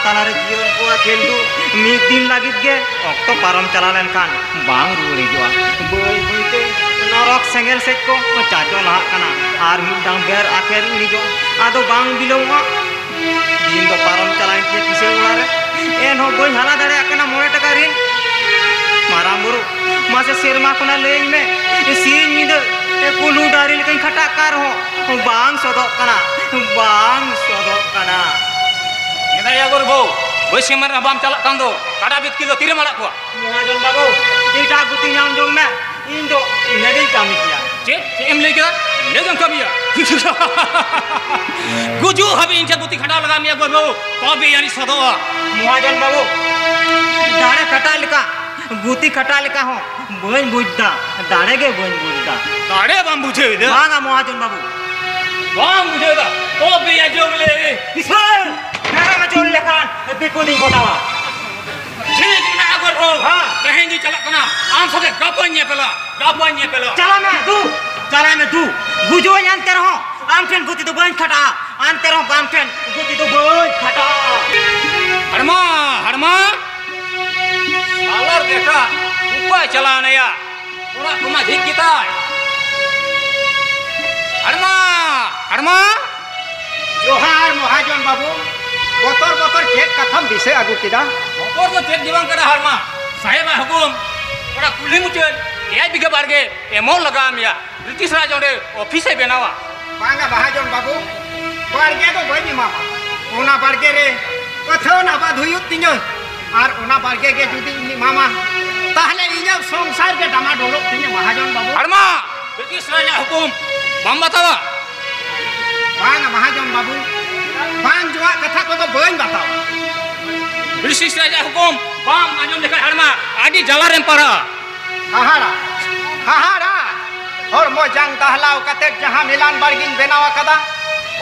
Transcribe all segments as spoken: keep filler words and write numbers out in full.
ᱛᱟᱞᱟᱨᱮ ᱡᱤᱭᱚᱱ ᱠᱚᱣᱟᱜ ᱠᱷᱮᱞᱰᱩ ᱢᱤᱫ ᱫᱤᱱ ᱞᱟᱹᱜᱤᱫ ᱜᱮ ᱚᱠᱛᱚ ᱯᱟᱨᱚᱢ ᱪᱟᱞᱟᱣ ᱞᱮᱱᱠᱷᱟᱱ ᱵᱟᱝ ᱨᱩᱣᱟᱹᱲ ᱦᱤᱡᱩᱜᱼᱟ᱾ ᱵᱟᱹᱭ ᱵᱟᱹᱭᱛᱮ ᱱᱚᱨᱚᱠ ᱥᱮᱸᱜᱮᱞ ᱥᱮᱫ ᱠᱚ ᱪᱟᱪᱚ ᱞᱟᱦᱟᱜ ᱠᱟᱱᱟ᱾ ᱟᱨ ᱢᱤᱫ ᱫᱷᱟᱣ ᱵᱮᱨ ᱟᱠᱷᱮᱨ ᱤᱲᱤᱡᱚᱜ ᱟᱫᱚ ᱵᱟᱝ ᱵᱤᱞᱚᱢᱚᱜᱼᱟ᱾ ᱫᱤᱱ ᱫᱚ ᱯᱟᱨᱚᱢ ᱪᱟᱞᱟᱣᱮᱱ ᱛᱤᱧᱟ ᱠᱤᱥᱟᱹᱬ ᱚᱲᱟᱜ ᱨᱮ, ᱮᱱᱦᱚᱸ ᱵᱟᱹᱧ ᱦᱟᱞᱟ ᱫᱟᱲᱮᱭᱟᱜ ᱠᱟᱱᱟ ᱢᱚᱬᱮ ᱴᱟᱠᱟ ᱨᱤᱱ᱾ ᱢᱟᱨᱟᱝ ᱵᱩᱨᱩ, ᱢᱟᱥᱮ ᱥᱮᱨᱢᱟ ᱠᱷᱚᱱᱟᱜ ᱞᱟᱹᱭᱟᱹᱧ ᱢᱮ, ᱥᱤᱧ ᱧᱤᱫᱟᱹ ᱠᱩᱞᱦᱩ ᱰᱟᱹᱝᱨᱤ ᱞᱮᱠᱟᱧ ᱠᱷᱟᱴᱟᱜ ᱠᱟᱱ ᱨᱮᱦᱚᱸ ᱵᱟᱝ ᱥᱚᱫᱚᱜ ᱠᱟᱱᱟ, ᱵᱟᱝ ᱥᱚᱫᱚᱜ ᱠᱟᱱᱟ᱾ ᱢᱮᱱᱟᱭᱟ ᱜᱚᱨᱵᱷᱚ, ᱵᱟᱹᱭᱥᱤ ᱢᱟᱨᱟ ᱵᱟᱢ ᱪᱟᱞᱟᱜ ᱠᱟᱱ ᱫᱚ, ᱠᱟᱰᱟ ᱵᱤᱛᱠᱤᱞ ᱫᱚ ᱛᱤᱨᱮᱢ ᱟᱲᱟᱜ ᱠᱚᱣᱟ? ᱢᱚᱦᱟᱡᱚᱱ ᱵᱟᱹᱵᱩ, ᱮᱴᱟᱜ ᱜᱩᱛᱤ ᱧᱟᱢ ᱡᱚᱝ ᱢᱮ, ᱤᱧ ᱫᱚ ᱤᱱᱟᱹᱜᱤᱧ ᱠᱟᱹᱢᱤ ᱠᱮᱭᱟ᱾ ᱪᱮᱫ? ᱪᱮᱫ ᱮᱢ ᱞᱟᱹᱭ ᱠᱮᱫᱟ? ᱤᱱᱟᱹᱜ ᱮᱢ ᱠᱟᱹᱢᱤᱭᱟ? ᱜᱩᱡᱩᱜ ᱦᱟᱹᱵᱤᱡ ᱤᱧ ᱴᱷᱮᱱ ᱜᱩᱛᱤ ᱠᱷᱟᱴᱟᱣ ᱞᱟᱜᱟᱣ ᱢᱮᱭᱟ ᱜᱚᱨᱵᱷᱚ, ᱛᱚᱵᱮ ᱟᱹᱱᱤᱡ ᱥᱚᱫᱚᱜᱼᱟ᱾ ᱢᱚᱦᱟᱡᱚᱱ ᱵᱟᱹᱵᱩ, ᱫᱟᱲᱮ ᱠᱷᱟᱴᱟᱣ ᱞᱮᱠᱟ, ᱜᱩᱛᱤ ᱠᱷᱟᱴᱟᱣ ᱞᱮᱠᱟ ᱦᱚᱸ ᱵᱟᱹᱧ ᱵᱩᱡᱽ ᱫᱟ, ᱫᱟᱲᱮ ᱜᱮ ᱵᱟᱹᱧ ᱵᱩᱡᱽ ᱫᱟ᱾ ᱫᱟᱲᱮ ᱵᱟᱢ ᱵᱩᱡᱷᱟᱹᱣ ᱮᱫᱟ? ᱵᱟᱝᱟ ᱢᱚᱦᱟᱡᱚᱱ ᱵᱟᱹᱵᱩ᱾ ᱵᱟᱢ ᱵᱩᱡᱷᱟᱹᱣ ᱮᱫᱟ? ᱛᱚᱵᱮ ᱟᱸᱡᱚᱢ ᱞᱮ᱾ ᱤᱥᱚᱨ! ᱢᱮᱨᱚᱢ ᱟᱹᱪᱩᱨ ᱞᱮᱠᱷᱟᱱ ᱫᱤᱠᱩ ᱞᱤᱧ ᱜᱚᱴᱟᱣᱟ᱾ ᱴᱷᱤᱠ ᱢᱮᱱᱟᱜᱼᱟ ᱜᱚᱨᱵᱷᱚ᱾ ᱦᱮᱸ᱾ ᱛᱮᱦᱮᱧ ᱜᱤᱧ ᱪᱟᱞᱟᱜ ᱠᱟᱱᱟ, ᱟᱢ ᱥᱟᱛᱮ ᱜᱟᱯᱟᱧ ᱧᱮᱯᱮᱞᱟ, ᱜᱟᱯᱟᱧ ᱧᱮᱯᱮᱞᱟ᱾ ᱪᱟᱞᱟᱜ ᱢᱮ ᱫᱩ, ᱪᱟᱞᱟᱜ ᱢᱮ ᱫᱩ᱾ ᱜᱩᱡᱩᱜᱼᱟᱹᱧ ᱮᱱᱛᱮ ᱨᱮᱦᱚᱸ ᱟᱢ ᱴᱷᱮᱱ ᱜᱩᱛᱤ ᱫᱚ ᱵᱟᱹᱧ ᱠᱷᱟᱴᱟᱜᱼᱟ, ᱮᱱᱛᱮ ᱨᱮᱦᱚᱸ ᱟᱢ ᱴᱷᱮᱱ ᱜᱩᱛᱤ ᱫᱚ ᱵᱟᱹᱧ ᱠᱷᱟᱴᱟᱜᱼᱟ᱾ ᱦᱟᱲᱢᱟ, ᱦᱟᱲᱢᱟ᱾ ᱥᱟᱞᱟᱨ ᱵᱮᱴᱟ, ᱚᱠᱚᱭ ᱪᱟᱞᱟᱣ ᱱᱟᱭᱟ? ᱚᱲᱟᱜ ᱠᱚᱢᱟ ᱡᱷᱤᱡ ᱜᱮᱛᱟᱭ᱾ ᱦᱟᱲᱢᱟ, ᱦᱟᱲᱢᱟ᱾ ᱡᱚᱦᱟᱨ ᱢᱚᱦᱟᱡᱚᱱ ᱵᱟᱹᱵᱩ᱾ ᱵᱚᱛᱚᱨ ᱵᱚᱛᱚᱨ ᱪᱮᱫ ᱠᱟᱛᱷᱟᱢ ᱫᱤᱥᱟᱹ ᱟᱹᱜᱩ ᱠᱮᱫᱟ? ᱵᱚᱛᱚᱨ ᱫᱚ ᱪᱮᱫ ᱜᱮ ᱵᱟᱝ ᱠᱟᱱᱟ ᱦᱟᱲᱢᱟ᱾ ᱥᱟᱦᱮᱵᱟᱜ ᱦᱩᱠᱩᱢ, ᱚᱱᱟ ᱠᱩᱞᱦᱤ ᱢᱩᱪᱟᱹᱫ ᱮᱭᱟᱭ ᱵᱤᱜᱷᱟᱹ ᱵᱟᱲᱜᱮ ᱮᱢᱚᱜ ᱞᱟᱜᱟᱣ ᱢᱮᱭᱟ᱾ ᱵᱨᱤᱴᱤᱥ ᱨᱟᱡᱽ ᱚᱸᱰᱮ ᱚᱯᱷᱤᱥ ᱮ ᱵᱮᱱᱟᱣᱟ᱾ ᱵᱟᱝᱟ ᱢᱟᱦᱟᱡᱚᱱ ᱵᱟᱹᱵᱩ, ᱵᱟᱲᱜᱮ ᱫᱚ ᱵᱟᱹᱧ ᱮᱢᱟᱢᱟ᱾ ᱚᱱᱟ ᱵᱟᱲᱜᱮ ᱨᱮ ᱟᱹᱛᱷᱟᱹᱱ ᱟᱵᱟᱫ ᱦᱩᱭᱩᱜ ᱛᱤᱧᱟᱹ, ᱟᱨ ᱚᱱᱟ ᱵᱟᱲᱜᱮ ᱜᱮ ᱡᱩᱫᱤ ᱤᱧ ᱮᱢᱟᱢᱟ, ᱛᱟᱦᱞᱮ ᱤᱧᱟᱹᱜ ᱥᱚᱝᱥᱟᱨ ᱜᱮ ᱰᱟᱢᱟᱰᱳᱞᱚᱜ ᱛᱤᱧᱟᱹ ᱢᱟᱦᱟᱡᱚᱱ ᱵᱟᱹᱵᱩ᱾ ᱦᱟᱲᱢᱟ, ᱵᱨᱤᱴᱤᱥ ᱨᱟᱡᱽᱟᱜ ᱦᱩᱠᱩᱢ ᱵᱟᱢ ᱵᱟᱛᱟᱣᱟ? ᱵᱟᱝᱟ ᱢᱟᱦᱟᱡᱚᱱ ᱵᱟᱹᱵᱩ, ᱵᱟᱝ ᱡᱚᱣᱟᱜ ᱠᱟᱛᱷᱟ ᱠᱚᱫᱚ ᱵᱟᱹᱧ ᱵᱟᱛᱟᱣᱟ᱾ ᱵᱨᱤᱴᱤᱥ ᱨᱟᱡᱽᱟᱜ ᱦᱩᱠᱩᱢ ᱵᱟᱢ ᱟᱸᱡᱚᱢ ᱞᱮᱠᱷᱟᱱ ᱦᱟᱲᱢᱟ, ᱟᱹᱰᱤ ᱡᱟᱞᱟ ᱨᱮᱢ ᱯᱟᱲᱟᱜᱼᱟ᱾ ᱦᱟᱦᱟᱲᱟ, ᱦᱟᱦᱟᱲᱟ! ᱦᱚᱲᱢᱚ ᱡᱟᱝ ᱫᱟᱦᱞᱟᱣ ᱠᱟᱛᱮ ᱡᱟᱦᱟᱸ ᱢᱮᱞᱟᱱ ᱵᱟᱲᱜᱮᱧ ᱵᱮᱱᱟᱣ ᱟᱠᱟᱫᱟ,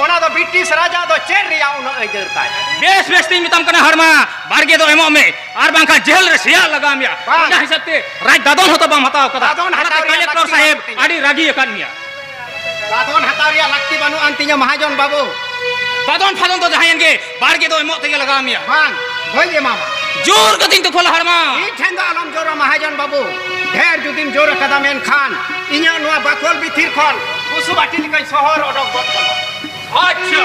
ᱚᱱᱟ ᱫᱚ ᱵᱨᱤᱴᱤᱥ ᱨᱟᱡᱟ ᱫᱚ ᱪᱮᱫ ᱨᱮᱭᱟᱜ ᱩᱱᱟᱹᱜ ᱟᱹᱭᱫᱟᱹᱨ ᱛᱟᱭ? ᱵᱮᱥ, ᱵᱮᱥ ᱛᱤᱧ ᱢᱮᱛᱟᱢ ᱠᱟᱱᱟ ᱦᱟᱲᱢᱟ, ᱵᱟᱲᱜᱮ ᱫᱚ ᱮᱢᱚᱜ ᱢᱮ, ᱟᱨ ᱵᱟᱝᱠᱷᱟᱱ ᱡᱮᱞ ᱨᱮ ᱥᱮᱭᱟᱜ ᱞᱟᱜᱟᱣ ᱢᱮᱭᱟ᱾ ᱵᱟᱝ᱾ ᱚᱱᱟ ᱦᱤᱥᱟᱹᱵ ᱛᱮ ᱨᱟᱡᱽ ᱫᱟᱫᱚᱱ ᱦᱚᱸᱛᱚ ᱵᱟᱢ ᱦᱟᱛᱟᱣ ᱠᱟᱫᱟ᱾ ᱫᱟᱫᱚᱱ ᱚᱱᱟᱛᱮ ᱦᱟᱛᱟᱣ ᱨᱮᱭᱟᱜ ᱠᱟᱞᱮᱠᱴᱚᱨ ᱞᱟᱹᱠᱛᱤ ᱥᱟᱦᱮᱵᱽ ᱵᱟᱹᱱᱩᱜ ᱛᱤᱧᱟ᱾ ᱟᱹᱰᱤ ᱨᱟᱹᱜᱤ ᱟᱠᱟᱫ ᱢᱮᱭᱟ᱾ ᱫᱟᱫᱚᱱ ᱦᱟᱛᱟᱣ ᱨᱮᱭᱟᱜ ᱞᱟᱹᱠᱛᱤ ᱵᱟᱹᱱᱩᱜ ᱟᱱ ᱛᱤᱧᱟ ᱢᱟᱦᱟᱡᱚᱱ ᱵᱟᱹᱵᱩ᱾ ᱵᱟᱫᱚᱱ ᱯᱷᱟᱫᱚᱱ ᱫᱚ ᱡᱟᱦᱟᱸᱭᱮᱱ ᱜᱮ, ᱵᱟᱲᱜᱮ ᱫᱚ ᱮᱢᱚᱜ ᱛᱮᱜᱮ ᱞᱟᱜᱟᱣ ᱢᱮᱭᱟ᱾ ᱵᱟᱝ, ᱵᱟᱹᱧ ᱮᱢᱟᱢᱟ᱾ ᱡᱳᱨ ᱠᱟᱛᱮᱧ ᱛᱚᱠᱷᱚᱞᱟ ᱦᱟᱲᱢᱟ᱾ ᱤᱧ ᱴᱷᱮᱱ ᱫᱚ ᱟᱞᱚᱢ ᱡᱳᱨᱟ ᱢᱟᱦᱟᱡᱚᱱ ᱵᱟᱹᱵᱩ᱾ ᱰᱷᱮᱨ ᱡᱩᱫᱤᱢ ᱡᱳᱨ ᱟᱠᱟᱫᱟ ᱢᱮᱱᱠᱷᱟᱱ ᱤᱧᱟᱹᱜ ᱱᱚᱣᱟ ᱵᱟᱠᱚᱞ ᱵᱷᱤᱛᱤᱨ ᱠᱷᱚᱱ ᱵᱩᱥᱩᱵ ᱟᱹᱴᱤ ᱞᱮᱠᱟᱧ ᱥᱚᱦᱚᱨ ᱚᱰᱚᱠ ᱜᱚᱫ ᱠᱟᱢᱟ᱾ ᱟᱪᱪᱷᱟ,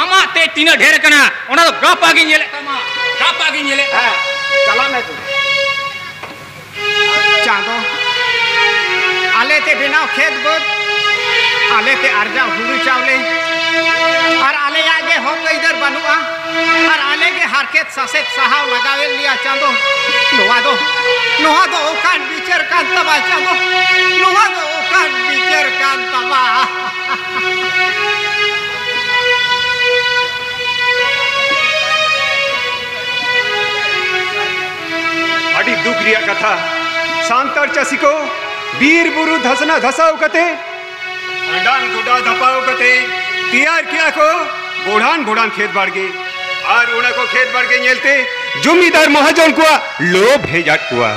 ᱟᱢᱟᱜ ᱛᱮ ᱛᱤᱱᱟᱹᱜ ᱰᱷᱮᱨ ᱟᱠᱟᱱᱟ, ᱚᱱᱟ ᱫᱚ ᱜᱟᱯᱟ ᱜᱤᱧ ᱧᱮᱞᱮᱫ ᱛᱟᱢᱟ, ᱜᱟᱯᱟ ᱜᱤᱧ ᱧᱮᱞᱮᱫ ᱛᱟᱢᱟ᱾ ᱦᱮᱸ, ᱪᱟᱞᱟᱜ ᱢᱮ ᱛᱚᱵᱮ᱾ ᱪᱟᱸᱫᱚ, ᱟᱞᱮ ᱛᱮ ᱵᱮᱱᱟᱣ ᱠᱷᱮᱛ ᱵᱟᱹᱫᱽ, ᱟᱞᱮ ᱛᱮ ᱟᱨᱡᱟᱣ ᱦᱩᱲᱩ ᱪᱟᱣᱞᱮ, ᱟᱨ ᱟᱞᱮᱭᱟᱜ ᱜᱮ ᱦᱚᱠ ᱟᱹᱭᱫᱟᱹᱨ ᱵᱟᱹᱱᱩᱜᱼᱟ, ᱟᱨ ᱟᱞᱮ ᱜᱮ ᱦᱟᱨᱠᱮᱛ ᱥᱟᱥᱮᱛ ᱥᱟᱦᱟᱣ ᱞᱟᱜᱟᱣᱮᱫ ᱞᱮᱭᱟ ᱪᱟᱸᱫᱚ᱾ ᱱᱚᱣᱟ ᱫᱚ, ᱱᱚᱣᱟ ᱫᱚ ᱚᱠᱟᱱ ᱵᱤᱪᱟᱹᱨ ᱠᱟᱱ ᱛᱟᱢᱟ ᱪᱟᱸᱫᱚ? ᱱᱚᱣᱟ ᱫᱚ ᱚᱠᱟᱱ ᱵᱤᱪᱟᱹᱨ ᱠᱟᱱ ᱛᱟᱢᱟ? ᱟᱹᱰᱤ ᱫᱩᱠ ᱨᱮᱭᱟᱜ ᱠᱟᱛᱷᱟ, ᱥᱟᱱᱛᱟᱲ ᱪᱟᱹᱥᱤ ᱠᱚ ᱵᱤᱨ ᱵᱩᱨᱩ ᱫᱷᱟᱥᱱᱟ ᱫᱷᱟᱥᱟᱣ ᱠᱟᱛᱮ, ᱟᱸᱰᱟᱱ ᱜᱚᱰᱟ ᱫᱷᱟᱯᱟᱣ ᱠᱟᱛᱮ ᱛᱮᱭᱟᱨ ᱠᱮᱜᱼᱟ ᱠᱚ ᱵᱚᱲᱦᱟᱱ ᱵᱚᱲᱦᱟᱱ ᱠᱷᱮᱛ ᱵᱟᱲᱜᱮ᱾ ᱟᱨ ᱚᱱᱟ ᱠᱚ ᱠᱷᱮᱛ ᱵᱟᱲᱜᱮ ᱧᱮᱞᱛᱮ ᱡᱚᱢᱤᱫᱟᱨ ᱢᱚᱦᱟᱡᱚᱱ ᱠᱚᱣᱟᱜ ᱞᱳᱵᱷ ᱦᱮᱡ ᱟᱫ ᱠᱚᱣᱟ᱾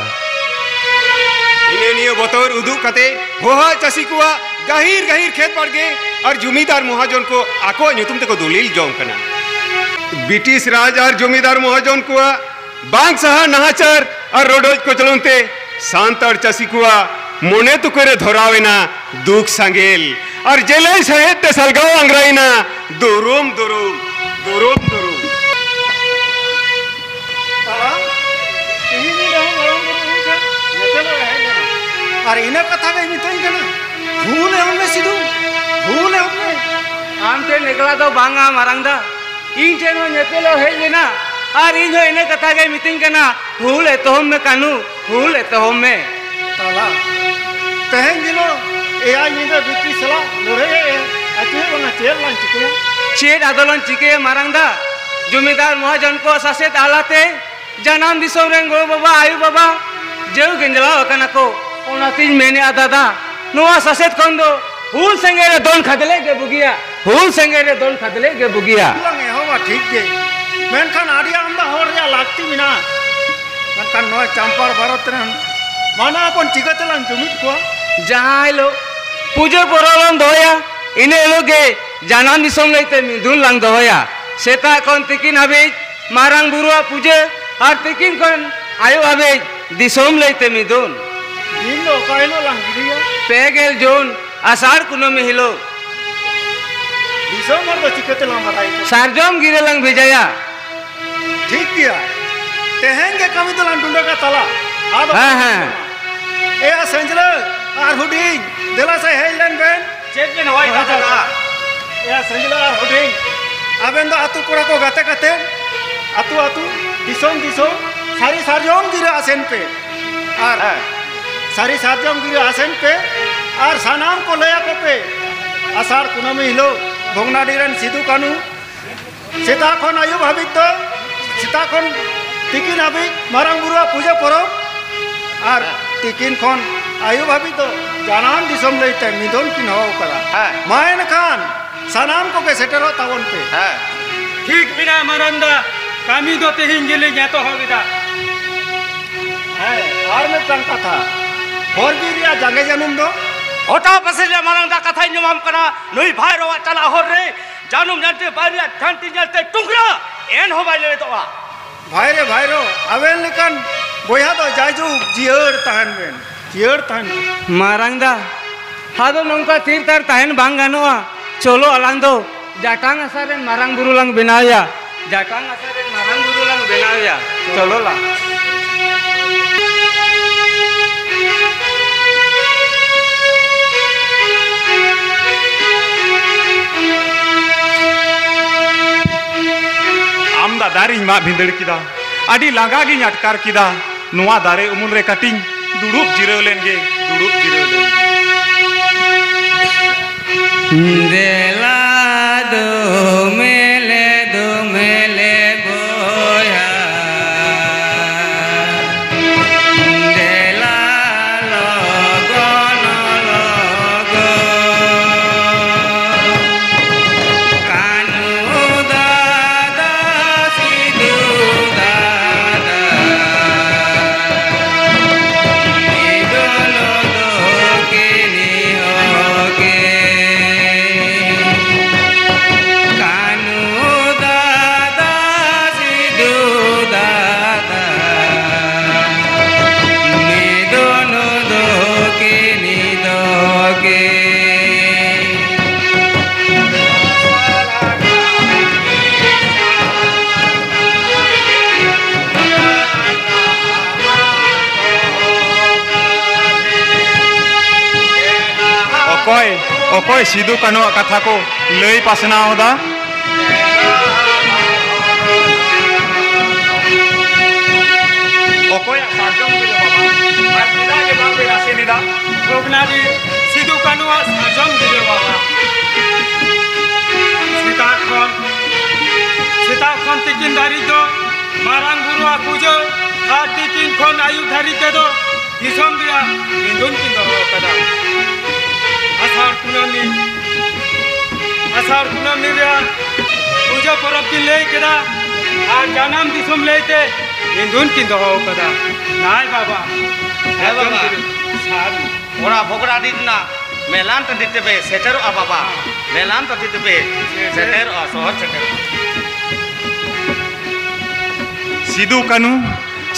ᱦᱤᱱᱟᱹ ᱱᱤᱭᱟᱹ ᱵᱚᱛᱚᱨ ᱩᱫᱩᱜ ᱠᱟᱛᱮ ᱦᱚᱦᱟ ᱪᱟᱹᱥᱤ ᱠᱚᱣᱟᱜ ᱜᱟᱹᱦᱤᱨ ᱜᱟᱹᱦᱤᱨ ᱠᱷᱮᱛ ᱵᱟᱲᱜᱮ ᱟᱨ ᱡᱚᱢᱤᱫᱟᱨ ᱢᱚᱦᱟᱡᱚᱱ ᱠᱚ ᱟᱠᱚᱣᱟᱜ ᱧᱩᱛᱩᱢ ᱛᱮᱠᱚ ᱫᱚᱞᱤᱞ ᱡᱚᱝ ᱠᱟᱱᱟ᱾ ᱵᱨᱤᱴᱤᱥ ᱨᱟᱡᱽ ᱟᱨ ᱡᱚᱢᱤᱫᱟᱨ ᱢᱚᱦᱟᱡᱚᱱ ᱠᱚᱣᱟᱜ ᱵᱟᱝ ᱥᱟᱦᱟ ᱱᱟᱦᱟᱪᱟᱨ ᱟᱨ ᱨᱚᱰᱚᱡ ᱠᱚᱪᱞᱚᱱ ᱛᱮ ᱥᱟᱱᱛᱟᱲ ᱪᱟᱹᱥᱤ ᱠᱚᱣᱟᱜ ᱢᱚᱱᱮ ᱛᱩᱠᱟᱹ ᱨᱮ ᱫᱷᱚᱨᱟᱣ ᱮᱱᱟ ᱫᱩᱠ ᱥᱟᱸᱜᱮᱞ᱾ ᱟᱨ ᱡᱮᱞᱮᱧ ᱥᱟᱦᱮᱫ ᱛᱮ ᱥᱟᱞᱜᱟᱣ ᱟᱝᱜᱽᱨᱟᱭᱮᱱᱟ ᱫᱩᱨᱩᱢ ᱫᱩᱨᱩᱢ, ᱫᱩᱨᱩᱢ ᱫᱩᱨᱩᱢ᱾ ᱛᱟᱦᱞᱮ ᱛᱤᱦᱤᱧ ᱧᱤᱫᱟᱹ ᱦᱚᱸ ᱢᱟᱨᱟᱝ ᱵᱩᱨᱩ ᱤᱧ ᱴᱷᱮᱱ ᱧᱮᱯᱮᱞᱚᱜ ᱮ ᱦᱮᱡ ᱞᱮᱱᱟ᱾ ᱟᱨ ᱤᱱᱟᱹ ᱠᱟᱛᱷᱟ ᱜᱮᱭ ᱢᱤᱛᱟᱹᱧ ᱠᱟᱱᱟ, "ᱦᱩᱞ ᱮᱦᱚᱵ ᱢᱮ ᱥᱤᱫᱷᱩ, ᱦᱩᱞ ᱮᱦᱚᱵ ᱢᱮ᱾" ᱟᱢ ᱴᱷᱮᱱ ᱮᱠᱞᱟ ᱫᱚ ᱵᱟᱝᱟ ᱢᱟᱨᱟᱝ ᱫᱟ, ᱤᱧ ᱴᱷᱮᱱ ᱦᱚᱸ ᱧᱮᱯᱮᱞᱚᱜ ᱦᱮᱡ ᱞᱮᱱᱟ᱾ ᱟᱨ ᱤᱧ ᱦᱚᱸ ᱤᱱᱟᱹ ᱠᱟᱛᱷᱟ ᱜᱮᱭ ᱢᱤᱛᱟᱹᱧ ᱠᱟᱱᱟ, "ᱦᱩᱞ ᱮᱛᱚᱦᱚᱵ ᱢᱮ ᱠᱟᱹᱱᱩ, ᱦᱩᱞ ᱮᱛᱚᱦᱚᱵ ᱢᱮ᱾" ᱛᱟᱦᱞᱮ ᱛᱮᱦᱮᱧ ᱫᱤᱱᱚᱜ ᱮᱭᱟᱭ ᱧᱤᱫᱟᱹ ᱵᱤᱯᱤ ᱥᱟᱞᱟᱜ ᱞᱟᱹᱲᱦᱟᱹᱭ ᱮ ᱟᱹᱪᱩᱨᱚᱜ ᱠᱟᱱᱟ, ᱪᱮᱫ ᱞᱟᱝ ᱪᱤᱠᱟᱹᱭᱟ? ᱪᱮᱫ ᱟᱫᱚ ᱞᱟᱝ ᱪᱤᱠᱟᱹᱭᱟ ᱢᱟᱨᱟᱝ ᱫᱟ? ᱡᱚᱢᱤᱫᱟᱨ ᱢᱚᱦᱟᱡᱚᱱ ᱠᱚ ᱥᱟᱥᱮᱛ ᱟᱞᱟᱛᱮ ᱡᱟᱱᱟᱢ ᱫᱤᱥᱚᱢ ᱨᱮᱱ ᱜᱚ ᱵᱟᱵᱟ, ᱟᱭᱳ ᱵᱟᱵᱟ ᱡᱮᱣ ᱜᱮᱸᱡᱽᱞᱟᱣ ᱟᱠᱟᱱᱟ ᱠᱚ᱾ ᱚᱱᱟᱛᱤᱧ ᱢᱮᱱᱮᱫᱼᱟ ᱫᱟᱫᱟ, ᱱᱚᱣᱟ ᱥᱟᱥᱮᱛ ᱠᱷᱚᱱ ᱫᱚ ᱦᱩᱞ ᱥᱮᱸᱜᱮᱞ ᱨᱮ ᱫᱚᱱ ᱠᱷᱟᱫᱽᱞᱮ ᱜᱮ ᱵᱩᱜᱤᱭᱟ, ᱦᱩᱞ ᱥᱮᱸᱜᱮᱞ ᱨᱮ ᱫᱚᱱ ᱠᱷᱟᱫᱽᱞᱮ ᱜᱮ ᱵᱩᱜᱤᱭᱟ᱾ ᱞᱟᱝ ᱮᱦᱚᱵᱟ ᱴᱷᱤᱠ ᱜᱮ, ᱢᱮᱱᱠᱷᱟᱱ ᱟᱹᱰᱤ ᱟᱢᱫᱟ ᱦᱚᱲ ᱨᱮᱭᱟᱜ ᱞᱟᱹᱠᱛᱤ ᱢᱮᱱᱟᱜᱼᱟ᱾ ᱢᱮᱱᱠᱷᱟᱱ ᱱᱚᱣᱟ ᱪᱟᱢᱯᱟᱲ ᱵᱷᱟᱨᱚᱛ ᱨᱮᱱ ᱢᱟᱱᱣᱟ ᱵᱚᱱ ᱪᱤᱠᱟᱹ ᱛᱮᱞᱟᱝ ᱡᱩᱢᱤᱫ ᱠᱚᱣᱟ? ᱡᱟᱦᱟᱸ ᱦᱤᱞᱳᱜ ᱯᱩᱡᱟᱹ ᱯᱚᱨᱚᱵᱽ ᱵᱚᱱ ᱫᱚᱦᱚᱭᱟ, ᱤᱱᱟᱹ ᱦᱤᱞᱳᱜ ᱜᱮ ᱡᱟᱱᱟᱢ ᱫᱤᱥᱚᱢ ᱞᱟᱹᱭᱛᱮ ᱢᱤᱫᱩᱱ ᱞᱟᱝ ᱫᱚᱦᱚᱭᱟ᱾ ᱥᱮᱛᱟᱜ ᱠᱷᱚᱱ ᱛᱤᱠᱤᱱ ᱦᱟᱹᱵᱤᱡ ᱢᱟᱨᱟᱝ ᱵᱩᱨᱩᱣᱟᱜ ᱯᱩᱡᱟᱹ ᱟᱨ ᱛᱤᱠᱤᱱ ᱠᱷᱚᱱ ᱟᱹᱭᱩᱵ ᱦᱟᱹᱵᱤᱡ ᱫᱤᱥᱚᱢ ᱞᱟᱹᱭᱛᱮ ᱢᱤᱫᱩᱱ᱾ ᱫᱤᱱ ᱫᱚ ᱚᱠᱟ ᱦᱤᱞᱳᱜ ᱞᱟᱝ ᱜᱤᱰᱤᱭᱟ? ᱯᱮ ᱜᱮᱞ ᱡᱩᱱ, ᱟᱥᱟᱲ ᱠᱩᱱᱟᱹᱢᱤ ᱦᱤᱞᱳᱜ᱾ ᱫᱤᱥᱚᱢ ᱦᱚᱲ ᱫᱚ ᱪᱤᱠᱟᱹ ᱛᱮᱞᱟᱝ ᱵᱟᱰᱟᱭ ᱦᱚᱪᱚ? ᱥᱟᱨᱡᱚᱢ ᱜᱤᱨᱟᱹ ᱞᱟᱝ ᱵᱷᱮᱡᱟᱭᱟ᱾ ᱴᱷᱤᱠ ᱜᱮᱭᱟ, ᱛᱮᱦᱮᱧ ᱜᱮ ᱠᱟᱹᱢᱤ ᱫᱚᱞᱟᱝ ᱰᱩᱸᱰᱟᱹᱜᱟ ᱛᱟᱞᱟ᱾ ᱟᱫᱚ ᱦᱮᱸ, ᱦᱮᱸ᱾ ᱮᱭᱟ ᱥᱮᱸᱡᱽᱞᱟᱹ ᱟᱨ ᱦᱩᱰᱤᱧ, ᱫᱮᱞᱟ ᱥᱮ ᱦᱮᱡ ᱞᱮᱱ ᱵᱮᱱ᱾ ᱪᱮᱫ ᱵᱮᱱ ᱦᱚᱦᱚᱭ ᱠᱟᱱ ᱛᱟᱦᱮᱱᱟ? ᱮᱭᱟ ᱥᱮᱸᱡᱽᱞᱟᱹ ᱟᱨ ᱦᱩᱰᱤᱧ, ᱟᱵᱮᱱ ᱫᱚ ᱟᱹᱛᱩ ᱠᱚᱲᱟ ᱠᱚ ᱜᱟᱛᱮ ᱠᱟᱛᱮ ᱟᱹᱛᱩ ᱟᱹᱛᱩ, ᱫᱤᱥᱚᱢ ᱫᱤᱥᱚᱢ ᱥᱟᱹᱨᱤ ᱥᱟᱨᱡᱚᱢ ᱜᱤᱨᱟᱹ ᱟᱥᱮᱱ ᱯᱮ᱾ ᱟᱨ ᱦᱮᱸ᱾ ᱥᱟᱹᱨᱤ ᱥᱟᱨᱡᱚᱢ ᱜᱤᱨᱟᱹ ᱟᱥᱮᱱ ᱯᱮ ᱟᱨ ᱥᱟᱱᱟᱢ ᱠᱚ ᱞᱟᱹᱭ ᱟᱠᱚ ᱯᱮ, ᱟᱥᱟᱲ ᱠᱩᱱᱟᱹᱢᱤ ᱦᱤᱞᱳᱜ ᱵᱷᱚᱜᱽᱱᱟᱰᱤ ᱨᱮᱱ ᱥᱤᱫᱩ ᱠᱟᱹᱱᱩ ᱥᱮᱛᱟᱜ ᱠᱷᱚᱱ ᱟᱹᱭᱩᱵ ᱦᱟᱹᱵᱤᱡ ᱫᱚ, ᱥᱮᱛᱟᱜ ᱠᱷᱚᱱ ᱛᱤᱠᱤᱱ ᱦᱟᱹᱵᱤᱡ ᱢᱟᱨᱟᱝ ᱵᱩᱨᱩᱣᱟᱜ ᱯᱩᱡᱟᱹ ᱯᱚᱨᱚᱵᱽ, ᱟᱨ ᱦᱮᱸ᱾ ᱛᱤᱠᱤᱱ ᱠᱷᱚᱱ ᱟᱹᱭᱩᱵ ᱦᱟᱹᱵᱤᱡ ᱫᱚ ᱡᱟᱱᱟᱢ ᱫᱤᱥᱚᱢ ᱞᱟᱹᱭᱛᱮ ᱢᱤᱫᱩᱱ ᱠᱤᱱ ᱦᱚᱦᱚ ᱟᱠᱟᱫᱟ᱾ ᱦᱮᱸ᱾ ᱢᱟ ᱮᱱᱠᱷᱟᱱ ᱥᱟᱱᱟᱢ ᱠᱚᱜᱮ ᱥᱮᱴᱮᱨᱚᱜ ᱛᱟᱵᱚᱱ ᱯᱮ᱾ ᱦᱮᱸ᱾ ᱴᱷᱤᱠ ᱢᱮᱱᱟᱜᱼᱟ ᱢᱟᱨᱟᱝ ᱫᱟ, ᱠᱟᱹᱢᱤ ᱫᱚ ᱛᱮᱦᱮᱧ ᱜᱮᱞᱤᱧ ᱮᱛᱚᱦᱚᱵ ᱮᱫᱟ᱾ ᱦᱮᱸ, ᱟᱨ ᱢᱤᱫᱴᱟᱝ ᱠᱟᱛᱷᱟ, ᱦᱚᱨ ᱵᱤᱨ ᱨᱮᱭᱟᱜ ᱡᱟᱸᱜᱮ ᱡᱟᱹᱱᱩᱢ ᱫᱚ? ᱦᱚᱴᱟᱣ ᱯᱟᱥᱮᱡ ᱨᱮ ᱢᱟᱨᱟᱝ ᱫᱟ, ᱠᱟᱛᱷᱟᱧ ᱮᱢᱟᱢ ᱠᱟᱱᱟ, ᱱᱩᱭ ᱵᱷᱟᱭᱨᱚᱣᱟᱜ ᱪᱟᱞᱟᱜ ᱦᱚᱨ ᱨᱮ ᱡᱟᱹᱱᱩᱢ ᱡᱟᱱᱛᱮ ᱵᱟᱨᱭᱟ ᱡᱷᱟᱱᱴᱤ ᱧᱮᱞᱛᱮ ᱴᱩᱝᱨᱟ ᱮᱱᱦᱚᱸ ᱵᱟᱭ ᱞᱮᱵᱮᱫᱚᱜᱼᱟ᱾ ᱵᱷᱟᱭᱨᱮ ᱵᱷᱟᱭᱨᱚ, ᱟᱵᱮᱱ ᱞᱮᱠᱟᱱ ᱵᱚᱭᱦᱟ ᱫᱚ ᱡᱟᱭᱡᱩᱜᱽ ᱡᱤᱭᱟᱹᱲ ᱛᱟᱦᱮᱱ ᱵᱮᱱ, ᱡᱤᱭᱟᱹᱲ ᱛᱟᱦᱮᱱ ᱵᱮᱱ᱾ ᱢᱟᱨᱟᱝ ᱫᱟ, ᱟᱫᱚ ᱱᱚᱝᱠᱟ ᱛᱷᱤᱨ ᱛᱷᱟᱨ ᱛᱟᱦᱮᱱ ᱵᱟᱝ ᱜᱟᱱᱚᱜᱼᱟ᱾ ᱪᱚᱞᱚ ᱟᱞᱟᱝ ᱫᱚ ᱡᱟᱴᱟᱝ ᱦᱟᱥᱟ ᱨᱮᱱ ᱢᱟᱨᱟᱝ ᱵᱩᱨᱩ ᱞᱟᱝ ᱵᱮᱱᱟᱣᱮᱭᱟ, ᱡᱟᱴᱟᱝ ᱦᱟᱥᱟ ᱨᱮᱱ ᱢᱟᱨᱟᱝ ᱵᱩᱨᱩ ᱞᱟᱝ ᱵᱮᱱᱟᱣᱮᱭᱟ᱾ ᱪᱚᱞᱚ ᱞᱟᱝ᱾ ᱟᱢ ᱫᱟ ᱫᱟᱨᱮᱧ ᱢᱟᱜ ᱵᱷᱤᱸᱫᱟᱹᱲ ᱠᱮᱫᱟ, ᱟᱹᱰᱤ ᱞᱟᱸᱜᱟ ᱜᱤᱧ ᱟᱴᱠᱟᱨ ᱠᱮᱫᱟ᱾ ᱱᱚᱣᱟ ᱫᱟᱨᱮ ᱩᱢᱩᱞ ᱨᱮ ᱠᱟᱹᱴᱤᱧ ᱫᱩᱲᱩᱵ ᱡᱤᱨᱟᱹᱣ ᱞᱮᱱ ᱜᱮ, ᱫᱩᱲᱩᱵ ᱡᱤᱨᱟᱹᱣ ᱞᱮᱱ ᱜᱮ᱾ ᱫᱮᱞᱟ ᱫᱩᱢᱮᱞᱮ ᱫᱩᱢᱮᱞᱮ ᱵᱚᱭᱦᱟ, ᱫᱮᱞᱟ ᱞᱚᱜᱚᱱ ᱞᱚᱜᱚᱱ᱾ ᱠᱟᱹᱱᱩ ᱫᱟᱫᱟ, ᱥᱤᱫᱩ ᱫᱟᱫᱟ, ᱢᱤᱫ ᱫᱚᱞ ᱫᱚ ᱠᱤᱱᱤ ᱦᱚᱸ ᱜᱮ᱾ ᱚᱠᱚᱭ ᱥᱤᱫᱩ ᱠᱟᱹᱱᱩᱣᱟᱜ ᱠᱟᱛᱷᱟ ᱠᱚ ᱞᱟᱹᱭ ᱯᱟᱥᱱᱟᱣ ᱮᱫᱟ? ᱚᱠᱚᱭᱟᱜ ᱥᱟᱨᱡᱚᱢ ᱜᱤᱨᱟᱹ ᱵᱟᱵᱟ? ᱟᱨ ᱪᱮᱫᱟᱜ ᱜᱮ ᱵᱟᱝ ᱵᱮᱱ ᱟᱥᱮᱱ ᱮᱫᱟ? ᱵᱷᱚᱜᱽᱱᱟᱰᱤ ᱥᱤᱫᱩ ᱠᱟᱹᱱᱩᱣᱟᱜ ᱥᱟᱨᱡᱚᱢ ᱜᱤᱨᱟᱹ ᱵᱟᱵᱟ᱾ ᱥᱮᱛᱟᱜ ᱠᱷᱚᱱ, ᱥᱮᱛᱟᱜ ᱠᱷᱚᱱ ᱛᱤᱠᱤᱱ ᱫᱷᱟᱹᱨᱤᱡ ᱫᱚ ᱢᱟᱨᱟᱝ ᱵᱩᱨᱩᱣᱟᱜ ᱯᱩᱡᱟᱹ ᱟᱨ ᱛᱤᱠᱤᱱ ᱠᱷᱚᱱ ᱟᱹᱭᱩᱵ ᱫᱷᱟᱹᱨᱤᱡ ᱛᱮᱫᱚ ᱫᱤᱥᱚᱢ ᱨᱮᱭᱟᱜ ᱢᱤᱫᱩᱱ ᱠᱤᱱ ᱫᱚᱦᱚ ᱟᱠᱟᱫᱟ᱾ ᱟᱥᱟᱲ ᱠᱩᱱᱟᱹᱢᱤ, ᱟᱥᱟᱲ ᱠᱩᱱᱟᱹᱢᱤ ᱨᱮᱭᱟᱜ ᱯᱩᱡᱟᱹ ᱯᱚᱨᱚᱵᱽ ᱠᱤᱱ ᱞᱟᱹᱭ ᱠᱮᱫᱟ ᱟᱨ ᱡᱟᱱᱟᱢ ᱫᱤᱥᱚᱢ ᱞᱟᱹᱭ ᱛᱮ ᱢᱤᱫᱩᱱ ᱠᱤᱱ ᱫᱚᱦᱚ ᱟᱠᱟᱫᱟ᱾ ᱱᱟᱭ ᱵᱟᱵᱟ, ᱦᱮᱸ ᱵᱟᱵᱟ᱾ ᱥᱟᱨᱡᱚᱢ ᱜᱤᱨᱟᱹ ᱥᱟᱵ ᱢᱮ᱾ ᱚᱱᱟ ᱵᱷᱚᱜᱽᱱᱟᱰᱤ ᱨᱮᱱᱟᱜ ᱢᱮᱞᱟᱱ ᱴᱟᱺᱰᱤ ᱛᱮᱯᱮ ᱥᱮᱴᱮᱨᱚᱜᱼᱟ ᱵᱟᱵᱟ, ᱢᱮᱞᱟᱱ ᱴᱟᱺᱰᱤ ᱛᱮᱯᱮ ᱥᱮᱴᱮᱨᱚᱜᱼᱟ, ᱥᱚᱦᱚᱨ ᱥᱮᱴᱮᱨᱚᱜᱼᱟ᱾ ᱥᱤᱫᱩ ᱠᱟᱹᱱᱩ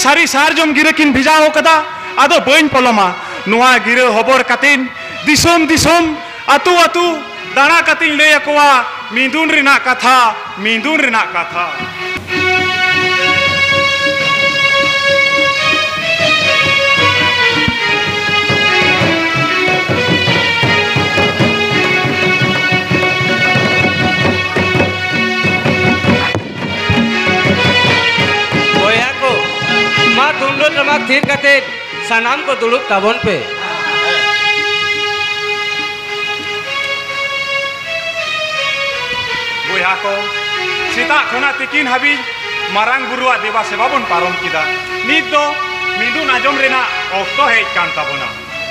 ᱥᱟᱹᱨᱤ ᱥᱟᱨᱡᱚᱢ ᱜᱤᱨᱟᱹ ᱠᱤᱱ ᱵᱷᱮᱡᱟ ᱟᱠᱟᱫᱟ᱾ ᱟᱫᱚ ᱵᱟᱹᱧ ᱯᱚᱞᱚᱢᱟ, ᱱᱚᱣᱟ ᱜᱤᱨᱟᱹ ᱦᱚᱵᱚᱨ ᱠᱟᱛᱮ ᱫᱤᱥᱚᱢ ᱫᱤᱥᱚᱢ, ᱟᱹᱛᱩ ᱟᱹᱛᱩ ᱫᱟᱬᱟ ᱠᱟᱛᱮᱧ ᱞᱟᱹᱭ ᱟᱠᱚᱣᱟ ᱢᱤᱫᱩᱱ ᱨᱮᱱᱟᱜ ᱠᱟᱛᱷᱟ, ᱢᱤᱫᱩᱱ ᱨᱮᱱᱟᱜ ᱠᱟᱛᱷᱟ᱾ ᱵᱚᱭᱦᱟ ᱠᱚ, ᱢᱟ ᱛᱩᱢᱫᱟᱜ ᱴᱟᱢᱟᱠ ᱛᱷᱤᱨ ᱠᱟᱛᱮ ᱥᱟᱱᱟᱢ ᱠᱚ ᱫᱩᱲᱩᱵ ᱛᱟᱵᱚᱱ ᱯᱮ᱾ ᱵᱚᱭᱦᱟ ᱠᱚ, ᱥᱮᱛᱟᱜ ᱠᱷᱚᱱᱟᱜ ᱛᱤᱠᱤᱱ ᱦᱟᱹᱵᱤᱡ ᱢᱟᱨᱟᱝ ᱵᱩᱨᱩᱣᱟᱜ ᱫᱮᱵᱟ ᱥᱮᱵᱟ ᱵᱚᱱ ᱯᱟᱨᱚᱢ ᱠᱮᱫᱟ᱾ ᱱᱤᱛ ᱫᱚ ᱢᱤᱫᱩᱱ ᱟᱸᱡᱚᱢ ᱨᱮᱱᱟᱜ ᱚᱠᱛᱚ ᱦᱮᱡ ᱠᱟᱱ ᱛᱟᱵᱚᱱᱟ᱾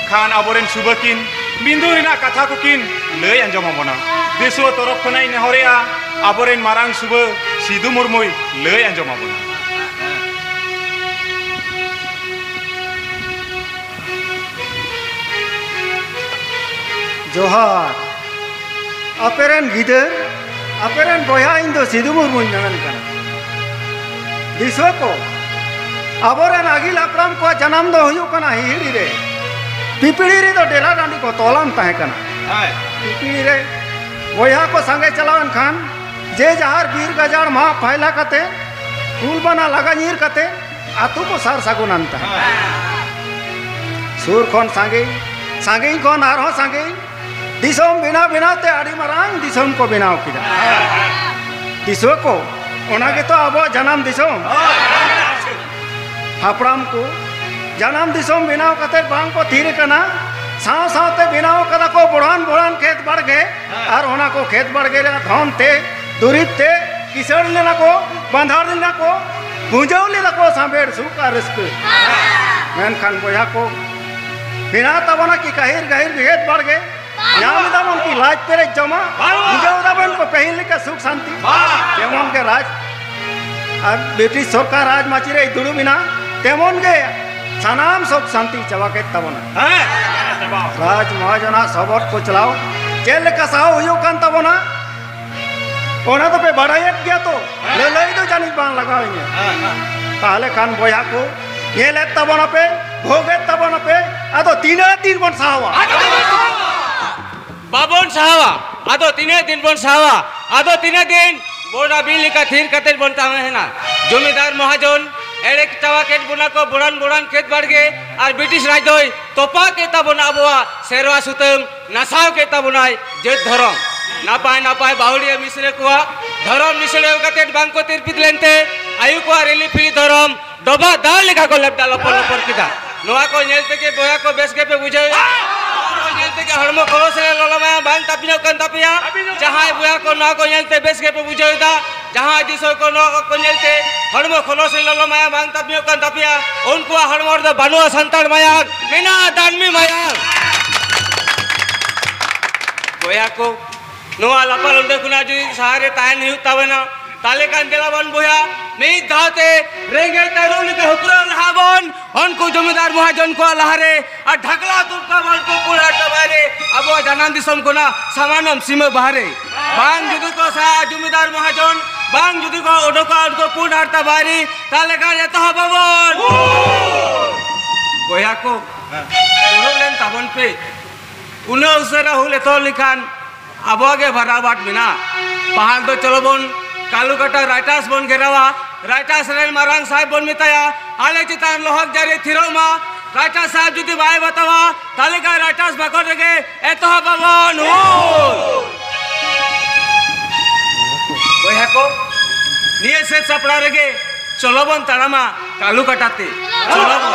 ᱠᱷᱟᱱ ᱟᱵᱚᱨᱮᱱ ᱥᱩᱵᱟᱹ ᱠᱤᱱ ᱢᱤᱫᱩᱱ ᱨᱮᱱᱟᱜ ᱠᱟᱛᱷᱟ ᱠᱚᱠᱤᱱ ᱞᱟᱹᱭ ᱟᱸᱡᱚᱢ ᱟᱵᱚᱱᱟ᱾ ᱫᱤᱥᱩᱣᱟᱹ ᱛᱚᱨᱚᱯ ᱠᱷᱚᱱᱟᱜ ᱤᱧ ᱱᱮᱦᱚᱨᱮᱜᱼᱟ, ᱟᱵᱚᱨᱮᱱ ᱢᱟᱨᱟᱝ ᱥᱩᱵᱟᱹ ᱥᱤᱫᱩ ᱢᱩᱨᱢᱩᱭ ᱞᱟᱹᱭ ᱟᱸᱡᱚᱢ ᱟᱵᱚᱱᱟ᱾ ᱡᱚᱦᱟᱨ᱾ ᱟᱯᱮᱨᱮᱱ ᱜᱤᱫᱟᱹᱨ, ᱟᱯᱮᱨᱮᱱ ᱵᱚᱭᱦᱟ ᱤᱧ ᱫᱚ ᱥᱤᱫᱩ ᱢᱩᱨᱢᱩᱧ ᱢᱮᱢᱮᱱ ᱠᱟᱱᱟ᱾ ᱫᱤᱥᱩᱣᱟᱹ ᱠᱚ, ᱟᱵᱚᱨᱮᱱ ᱟᱹᱜᱤᱞ ᱦᱟᱯᱲᱟᱢ ᱠᱚᱣᱟᱜ ᱡᱟᱱᱟᱢ ᱫᱚ ᱦᱩᱭᱩᱜ ᱠᱟᱱᱟ ᱦᱤᱦᱤᱲᱤ ᱨᱮ᱾ ᱯᱤᱯᱤᱲᱤ ᱨᱮᱫᱚ ᱰᱮᱨᱟ ᱰᱟᱺᱰᱤ ᱠᱚ ᱛᱚᱞᱟᱱ ᱛᱟᱦᱮᱸ ᱠᱟᱱᱟ᱾ ᱦᱳᱭ᱾ ᱯᱤᱯᱤᱲᱤ ᱨᱮ ᱵᱚᱭᱦᱟ ᱠᱚ ᱥᱟᱸᱜᱮ ᱪᱟᱞᱟᱣᱮᱱ ᱠᱷᱟᱱ, ᱡᱮ ᱡᱟᱦᱟᱨ ᱵᱤᱨ ᱜᱟᱡᱟᱲ ᱢᱟᱜ ᱯᱷᱟᱭᱞᱟ ᱠᱟᱛᱮ, ᱠᱩᱞ ᱵᱟᱱᱟ ᱞᱟᱜᱟ ᱧᱤᱨ ᱠᱟᱛᱮ, ᱟᱹᱛᱩ ᱠᱚ ᱥᱟᱨ ᱥᱟᱹᱜᱩᱱᱟᱱ ᱛᱟᱦᱮᱸᱫ᱾ ᱥᱩᱨ ᱠᱷᱚᱱ ᱥᱟᱺᱜᱤᱧ, ᱥᱟᱺᱜᱤᱧ ᱠᱷᱚᱱ ᱟᱨᱦᱚᱸ ᱥᱟᱺᱜᱤᱧ, ᱫᱤᱥᱚᱢ ᱵᱮᱱᱟᱣ ᱵᱮᱱᱟᱣ ᱛᱮ ᱟᱹᱰᱤ ᱢᱟᱨᱟᱝ ᱫᱤᱥᱚᱢ ᱠᱚ ᱵᱮᱱᱟᱣ ᱠᱮᱫᱟ᱾ ᱫᱤᱥᱩᱣᱟᱹ ᱠᱚ, ᱚᱱᱟ ᱜᱮᱛᱚ ᱟᱵᱚᱣᱟᱜ ᱡᱟᱱᱟᱢ ᱫᱤᱥᱚᱢ᱾ ᱦᱟᱯᱲᱟᱢ ᱠᱚ ᱡᱟᱱᱟᱢ ᱫᱤᱥᱚᱢ ᱵᱮᱱᱟᱣ ᱠᱟᱛᱮ ᱵᱟᱝ ᱠᱚ ᱛᱷᱤᱨ ᱟᱠᱟᱱᱟ, ᱥᱟᱶ ᱥᱟᱶᱛᱮ ᱵᱮᱱᱟᱣ ᱠᱟᱫᱟ ᱠᱚ ᱵᱚᱲᱦᱟᱱ ᱵᱚᱲᱦᱟᱱ ᱠᱷᱮᱛ ᱵᱟᱲᱜᱮ, ᱟᱨ ᱚᱱᱟ ᱠᱚ ᱠᱷᱮᱛ ᱵᱟᱲᱜᱮ ᱨᱮᱭᱟᱜ ᱫᱷᱚᱱ ᱛᱮ, ᱫᱩᱨᱤᱵ ᱛᱮ ᱠᱤᱥᱟᱹᱬ ᱞᱮᱱᱟ ᱠᱚ, ᱵᱟᱸᱫᱷᱟᱲ ᱞᱮᱱᱟ ᱠᱚ, ᱵᱷᱩᱸᱡᱟᱹᱣ ᱞᱮᱱᱟ ᱠᱚ ᱥᱟᱸᱵᱮᱲ ᱥᱩᱠ ᱟᱨ ᱨᱟᱹᱥᱠᱟᱹ᱾ ᱢᱮᱱᱠᱷᱟᱱ ᱵᱚᱭᱦᱟ ᱠᱚ, ᱢᱮᱱᱟᱜ ᱛᱟᱵᱚᱱᱟ ᱠᱤ ᱠᱟᱹᱦᱤᱨ ᱜᱟᱹᱦᱤᱨ ᱠᱷᱮᱛ ᱵᱟᱲᱜᱮ? ᱧᱟᱢ ᱮᱫᱟᱵᱚᱱ ᱠᱤ ᱞᱟᱡ ᱯᱮᱨᱮᱡ ᱡᱚᱢᱟᱜ? ᱵᱩᱡᱷᱟᱹᱣ ᱮᱫᱟᱵᱚᱱ ᱠᱚ ᱯᱟᱹᱦᱤᱞ ᱞᱮᱠᱟ ᱥᱩᱠ ᱥᱟᱱᱛᱤ? ᱡᱮᱢᱚᱱ ᱜᱮ ᱨᱟᱡᱽ ᱟᱨ ᱵᱨᱤᱴᱤᱥ ᱥᱚᱨᱠᱟᱨ ᱨᱟᱡᱽ ᱢᱟᱹᱪᱤ ᱨᱮᱭ ᱫᱩᱲᱩᱵ ᱮᱱᱟ, ᱛᱮᱢᱚᱱ ᱜᱮ ᱥᱟᱱᱟᱢ ᱥᱩᱠ ᱥᱟᱱᱛᱤ ᱪᱟᱵᱟ ᱠᱮᱫ ᱛᱟᱵᱚᱱᱟ᱾ ᱨᱟᱡᱽ ᱢᱚᱦᱟᱡᱚᱱᱟᱜ ᱥᱚᱵᱚᱫ ᱠᱚᱪᱞᱟᱣ ᱪᱮᱫ ᱞᱮᱠᱟ ᱥᱟᱦᱟᱣ ᱦᱩᱭᱩᱜ ᱠᱟᱱ ᱛᱟᱵᱚᱱᱟ, ᱚᱱᱟ ᱫᱚᱯᱮ ᱵᱟᱲᱟᱭᱮᱫ ᱜᱮᱭᱟ ᱛᱚ? ᱞᱟᱹᱞᱟᱹᱭ ᱫᱚ ᱡᱟᱹᱱᱤᱡ ᱵᱟᱝ ᱞᱟᱜᱟᱣ ᱤᱧᱟᱹ᱾ ᱛᱟᱦᱞᱮ ᱠᱷᱟᱱ ᱵᱚᱭᱦᱟ ᱠᱚ, ᱧᱮᱞᱮᱫ ᱛᱟᱵᱚᱱᱟᱯᱮ, ᱵᱷᱳᱜᱮᱫ ᱛᱟᱵᱚᱱᱟᱯᱮ, ᱟᱫᱚ ᱛᱤᱱᱟᱹᱜ ᱫᱤᱱ ᱵᱚᱱ ᱥᱟᱦᱟᱣᱟ? ᱵᱟᱵᱚᱱ ᱥᱟᱦᱟᱣᱟ᱾ ᱟᱫᱚ ᱛᱤᱱᱟᱹᱜ ᱫᱤᱱ ᱵᱚᱱ ᱥᱟᱦᱟᱣᱟ? ᱟᱫᱚ ᱛᱤᱱᱟᱹᱜ ᱫᱤᱱ ᱵᱚᱱ ᱟᱹᱵᱤᱱ ᱞᱮᱠᱟ ᱛᱷᱤᱨ ᱠᱟᱛᱮ ᱵᱚᱱ ᱛᱟᱦᱮᱱᱟ? ᱡᱚᱢᱤᱫᱟᱨ ᱢᱚᱦᱟᱡᱚᱱ ᱮᱲᱮ ᱪᱟᱵᱟ ᱠᱮᱫ ᱵᱚᱱᱟ ᱠᱚ, ᱵᱚᱲᱟᱱ ᱵᱚᱲᱟᱱ ᱠᱷᱮᱛ ᱵᱟᱲᱜᱮ, ᱟᱨ ᱵᱨᱤᱴᱤᱥ ᱨᱟᱡᱽ ᱫᱚᱭ ᱛᱚᱯᱟ ᱠᱮᱫ ᱛᱟᱵᱚᱱᱟ ᱟᱵᱚᱣᱟᱜ ᱥᱮᱨᱣᱟ ᱥᱩᱛᱟᱹᱢ᱾ ᱱᱟᱥᱟᱣ ᱠᱮᱫ ᱛᱟᱵᱚᱱᱟᱭ ᱡᱟᱹᱛ ᱫᱷᱚᱨᱚᱢ᱾ ᱱᱟᱯᱟᱭ ᱱᱟᱯᱟᱭ ᱵᱟᱹᱦᱩᱲᱤᱭᱟᱹ ᱢᱤᱥᱨᱟᱹ ᱠᱚᱣᱟᱜ ᱫᱷᱚᱨᱚᱢ ᱱᱤᱥᱲᱟᱹᱣ ᱠᱟᱛᱮ ᱵᱟᱝ ᱠᱚ ᱛᱤᱨᱯᱤᱛ ᱞᱮᱱᱛᱮ, ᱟᱭᱳ ᱠᱚᱣᱟᱜ ᱨᱤᱞᱤ ᱯᱷᱤᱞᱤ ᱫᱷᱚᱨᱚᱢ ᱰᱚᱵᱷᱟᱜ ᱫᱟᱜ ᱞᱮᱠᱟ ᱠᱚ ᱞᱮᱯᱰᱟ ᱞᱚᱯᱚᱨ ᱞᱚᱯᱚᱨ ᱠᱮᱫᱟ᱾ ᱱᱚᱣᱟ ᱠᱚ ᱧᱮᱞ ᱛᱮᱜᱮ ᱵᱚᱭᱦᱟ ᱠᱚ ᱵᱮᱥ ᱜᱮᱯᱮ ᱵᱩᱡᱷᱟᱹᱣ ᱮᱫᱟ? ᱱᱚᱣᱟ ᱠᱚ ᱧᱮᱞ ᱛᱮᱜᱮ ᱦᱚᱲᱢᱚ ᱠᱷᱚᱞᱚᱥ ᱨᱮ ᱞᱚᱞᱚ ᱢᱟᱭᱟᱢ ᱵᱟᱝ ᱛᱟᱹᱯᱤᱧᱚᱜ ᱠᱟᱱ ᱛᱟᱯᱮᱭᱟ? ᱡᱟᱦᱟᱸᱭ ᱵᱚᱭᱦᱟ ᱠᱚ ᱱᱚᱣᱟ ᱠᱚ ᱧᱮᱞ ᱛᱮ ᱵᱮᱥ ᱜᱮᱯᱮ ᱵᱩᱡᱷᱟᱹᱣ ᱮᱫᱟ? ᱡᱟᱦᱟᱸᱭ ᱫᱤᱥᱚᱢ ᱠᱚ ᱱᱚᱣᱟ ᱠᱚ ᱧᱮᱞ ᱛᱮ ᱦᱚᱲᱢᱚ ᱠᱷᱚᱞᱚᱥ ᱨᱮ ᱞᱚᱞᱚ ᱢᱟᱭᱟᱢ ᱵᱟᱝ ᱛᱟᱹᱯᱤᱧᱚᱜ ᱠᱟᱱ ᱛᱟᱯᱮᱭᱟ, ᱩᱱᱠᱩᱣᱟᱜ ᱦᱚᱲᱢᱚ ᱨᱮᱫᱚ ᱵᱟᱹᱱᱩᱜᱼᱟ ᱥᱟᱱᱛᱟᱲ ᱢᱟᱭᱟᱢ, ᱢᱮᱱᱟᱜᱼᱟ ᱫᱟᱹᱱᱢᱤ ᱢᱟᱭᱟᱢ᱾ ᱵᱚᱭᱦᱟ ᱠᱚ, ᱱᱚᱣᱟ ᱞᱟᱯᱟ ᱞᱩᱸᱰᱟᱹ ᱠᱷᱚᱱᱟᱜ ᱡᱩᱫᱤ ᱥᱟᱦᱟ ᱨᱮ ᱛᱟᱦᱮᱱ ᱦᱩᱭᱩᱜ ᱛᱟᱵᱮᱱᱟ, ᱛᱟᱦᱞᱮ ᱠᱷᱟᱱ ᱫᱮᱞᱟ ᱵᱚᱱ ᱵᱚᱭᱦᱟ, ᱢᱤᱫ ᱫᱷᱟᱣ ᱛᱮ ᱨᱮᱸᱜᱮᱡ ᱛᱟᱹᱨᱩᱵ ᱞᱮᱠᱟ ᱦᱩᱠᱨᱟᱹ ᱞᱟᱦᱟ ᱵᱚᱱ, ᱩᱱᱠᱩ ᱡᱚᱢᱤᱫᱟᱨ ᱢᱚᱦᱟᱡᱚᱱ ᱠᱚᱣᱟᱜ ᱞᱟᱦᱟᱨᱮ ᱟᱨ ᱰᱷᱟᱠᱞᱟ ᱛᱩᱨᱠᱟ ᱵᱚᱱ ᱠᱚ ᱠᱩᱲᱟᱹ ᱦᱚᱴᱚ ᱵᱟᱭᱨᱮ ᱟᱵᱚᱣᱟᱜ ᱡᱟᱱᱟᱢ ᱫᱤᱥᱚᱢ ᱠᱷᱚᱱᱟᱜ ᱥᱟᱢᱟᱱᱚᱢ ᱥᱤᱢᱟᱹ ᱵᱟᱦᱨᱮ᱾ ᱵᱟᱝ ᱡᱩᱫᱤ ᱠᱚ ᱥᱟᱦᱟ ᱡᱚᱢᱤᱫᱟᱨ ᱢᱚᱦᱟᱡᱚᱱ, ᱵᱟᱝ ᱡᱩᱫᱤ ᱠᱚ ᱩᱰᱩᱠᱟ ᱩᱱᱠᱩ ᱯᱩᱸᱰ ᱦᱟᱨᱛᱟ ᱵᱟᱭᱨᱤ, ᱛᱟᱦᱞᱮ ᱠᱷᱟᱱ ᱮᱛᱚᱦᱚᱵ ᱟᱵᱚᱱ᱾ ᱵᱚᱭᱦᱟ ᱠᱚ, ᱫᱩᱲᱩᱵ ᱞᱮᱱ ᱛᱟᱵᱚᱱ ᱯᱮ᱾ ᱩᱱᱟᱹᱜ ᱩᱥᱟᱹᱨᱟ ᱦᱩᱞ ᱮᱛᱚᱦᱚᱵ ᱞᱮᱠᱷᱟᱱ ᱟᱵᱚᱣᱟᱜ ᱜᱮ ᱵᱷᱟᱨᱟᱵᱟᱴ ᱢᱮᱱᱟᱜᱼᱟ᱾ ᱯᱟᱦᱟᱞ ᱫᱚ ᱪᱚᱞᱚ ᱵᱚᱱ ᱠᱟᱞᱩᱠᱟᱴᱟ ᱨᱟᱭᱴᱟᱥ ᱵᱚᱱ ᱜᱷᱮᱨᱟᱣᱟ, ᱨᱟᱭᱴᱟᱥ ᱨᱮᱱ ᱢᱟᱨᱟᱝ ᱥᱟᱦᱮᱵ ᱵᱚᱱ ᱢᱮᱛᱟᱭᱟ, ᱟᱞᱮ ᱪᱮᱛᱟᱱ ᱞᱚᱦᱚᱠ ᱡᱟᱹᱨᱤ ᱛᱷᱤᱨᱚᱜ ᱢᱟ, ᱨᱟᱭᱴᱟᱨ ᱥᱟᱦᱮᱵ ᱡᱩᱫᱤ ᱵᱟᱭ ᱵᱟᱛᱟᱣᱟ, ᱛᱟᱦᱞᱮ ᱠᱷᱟᱱ ᱨᱟᱭᱴᱟᱨᱥ ᱵᱟᱠᱷᱳᱞ ᱨᱮᱜᱮ ᱮᱛᱚᱦᱚᱵ ᱟᱵᱚᱱ᱾ ᱦᱩᱞ! ᱵᱚᱭᱦᱟ ᱠᱚ, ᱱᱤᱭᱟᱹ ᱥᱮᱫ ᱥᱟᱯᱲᱟᱣ ᱨᱮᱜᱮ ᱪᱚᱞᱚ ᱵᱚᱱ ᱛᱟᱲᱟᱢᱟ ᱠᱟᱞᱩ ᱠᱟᱴᱟᱛᱮ᱾ ᱪᱚᱞᱚ ᱵᱚᱱ᱾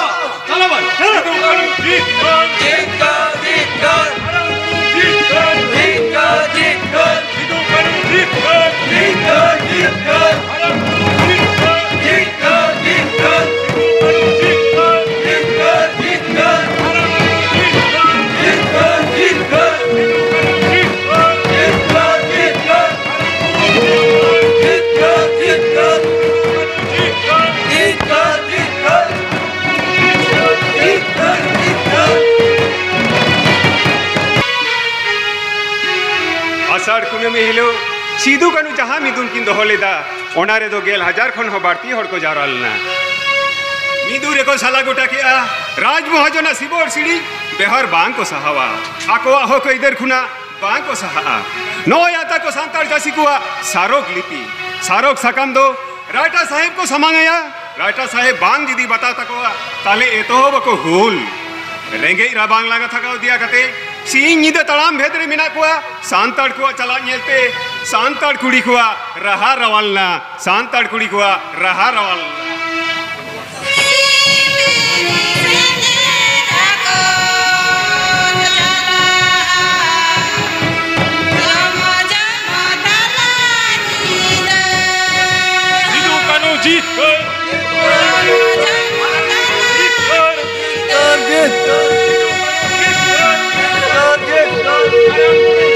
ᱪᱚᱞᱚ ᱵᱚᱱ᱾ ᱥᱤᱫᱩ ᱠᱟᱹᱱᱩ ᱡᱤᱛᱠᱟᱹᱨ᱾ ᱡᱤᱛᱠᱟᱹᱨ, ᱡᱤᱛᱠᱟᱹᱨ᱾ ᱦᱟᱲᱟᱢ ᱵᱩᱨᱩ ᱡᱤᱛᱠᱟᱹᱨ᱾ ᱡᱤᱛᱠᱟᱹᱨ, ᱡᱤᱛᱠᱟᱹᱨ᱾ ᱥᱤᱫᱩ ᱠᱟᱹᱱᱩ ᱡᱤᱛᱠᱟᱹᱨ᱾ ᱡᱤᱛᱠᱟᱹᱨ, ᱡᱤᱛᱠᱟᱹᱨ᱾ ᱦᱟᱲᱟᱢ ᱵᱩᱨᱩ ᱡᱤᱛᱠᱟᱹᱨ᱾ ᱡᱤᱛᱠᱟᱹᱨ, ᱡᱤᱛᱠᱟᱹᱨ᱾ ᱥᱤᱫᱩ ᱠᱟᱹᱱᱩ ᱡᱤᱛᱠᱟᱹᱨ᱾ ᱡᱤᱛᱠᱟᱹᱨ, ᱡᱤᱛᱠᱟᱹᱨ᱾ ᱦᱟᱲᱟᱢ ᱵᱩᱨᱩ ᱡᱤᱛᱠᱟᱹᱨ᱾ ᱡᱤᱛᱠᱟᱹᱨ, ᱡᱤᱛᱠᱟᱹᱨ᱾ ᱥᱤᱫᱩ ᱠᱟᱹᱱᱩ ᱡᱤᱛᱠᱟᱹᱨ᱾ ᱡᱤᱛᱠᱟᱹᱨ, ᱡᱤᱛᱠᱟᱹᱨ᱾ ᱡᱤᱛᱠᱟᱹᱨ, ᱡᱤᱛᱠᱟᱹᱨ᱾ ᱡᱤᱛᱠᱟᱹᱨ, ᱡᱤᱛᱠᱟᱹᱨ᱾ ᱟᱥᱟᱲ ᱠᱩᱱᱟᱹᱢᱤ ᱦᱤᱞᱳᱜ ᱥᱤᱫᱩ ᱠᱟᱹᱱᱩ ᱡᱟᱦᱟᱸ ᱢᱤᱫᱩᱱ ᱠᱤᱱ ᱫᱚᱦᱚ ᱞᱮᱫᱟ, ᱚᱱᱟ ᱨᱮᱫᱚ ᱜᱮᱞ ᱦᱟᱡᱟᱨ ᱠᱷᱚᱱ ᱦᱚᱸ ᱵᱟᱹᱲᱛᱤ ᱦᱚᱲ ᱠᱚ ᱡᱟᱣᱨᱟ ᱞᱮᱱᱟ᱾ ᱢᱤᱫᱩᱱ ᱨᱮᱠᱚ ᱥᱟᱞᱟ ᱜᱚᱴᱟ ᱠᱮᱜᱼᱟ, ᱨᱟᱡᱽ ᱢᱚᱦᱟᱡᱚᱱᱟᱜ ᱥᱤᱵᱚᱨ ᱥᱤᱲᱤ ᱵᱮᱣᱦᱟᱨ ᱵᱟᱝ ᱠᱚ ᱥᱟᱦᱟᱣᱟ, ᱟᱠᱚᱣᱟᱜ ᱦᱚᱠ ᱟᱹᱭᱫᱟᱹᱨ ᱠᱷᱚᱱᱟᱜ ᱵᱟᱝ ᱠᱚ ᱥᱟᱦᱟᱜᱼᱟ᱾ ᱱᱚᱜᱼᱚᱭ ᱟᱛᱟ ᱠᱚ ᱥᱟᱱᱛᱟᱲ ᱪᱟᱹᱥᱤ ᱠᱚᱣᱟᱜ ᱥᱟᱨᱚᱠ ᱞᱤᱯᱤ, ᱥᱟᱨᱚᱠ ᱥᱟᱠᱟᱢ ᱫᱚ ᱨᱟᱭᱴᱟ ᱥᱟᱦᱮᱵ ᱠᱚ ᱥᱟᱢᱟᱝ ᱟᱭᱟ᱾ ᱨᱟᱭᱴᱟ ᱥᱟᱦᱮᱵ ᱵᱟᱝ ᱡᱩᱫᱤ ᱵᱟᱛᱟᱣ ᱛᱟᱠᱚᱣᱟ, ᱛᱟᱦᱞᱮ ᱮᱛᱚᱦᱚᱵ ᱟᱠᱚ ᱦᱩᱞ᱾ ᱨᱮᱸᱜᱮᱡ ᱨᱟᱵᱟᱝ ᱞᱟᱸᱜᱟ ᱛᱷᱟᱠᱟᱣ ᱫᱮᱭᱟ ᱠᱟᱛᱮ ᱥᱤᱧ ᱧᱤᱫᱟᱹ ᱛᱟᱲᱟᱢ ᱵᱷᱮᱫ ᱨᱮ ᱢᱮᱱᱟᱜ ᱠᱚᱣᱟ᱾ ᱥᱟᱱᱛᱟᱲ ᱠᱚᱣᱟᱜ ᱪᱟᱞᱟᱜ ᱧᱮᱞᱛᱮ ᱥᱟᱱᱛᱟᱲ ᱠᱩᱲᱤ ᱠᱚᱣᱟᱜ ᱨᱟᱦᱟ ᱨᱟᱣᱟᱞ ᱞᱮᱱᱟ᱾ ᱥᱟᱱᱛᱟᱲ ᱠᱩᱲᱤ ᱠᱚᱣᱟᱜ ᱨᱟᱦᱟ ᱨᱟᱣᱟᱞ ᱞᱮᱱᱟ᱾ ᱥᱤᱫᱩ ᱠᱟᱹᱱᱩ ᱡᱤᱛᱠᱟᱹᱨ᱾ ᱡᱤᱛᱠᱟᱹᱨ᱾ ᱡᱤᱛᱠᱟᱹᱨ᱾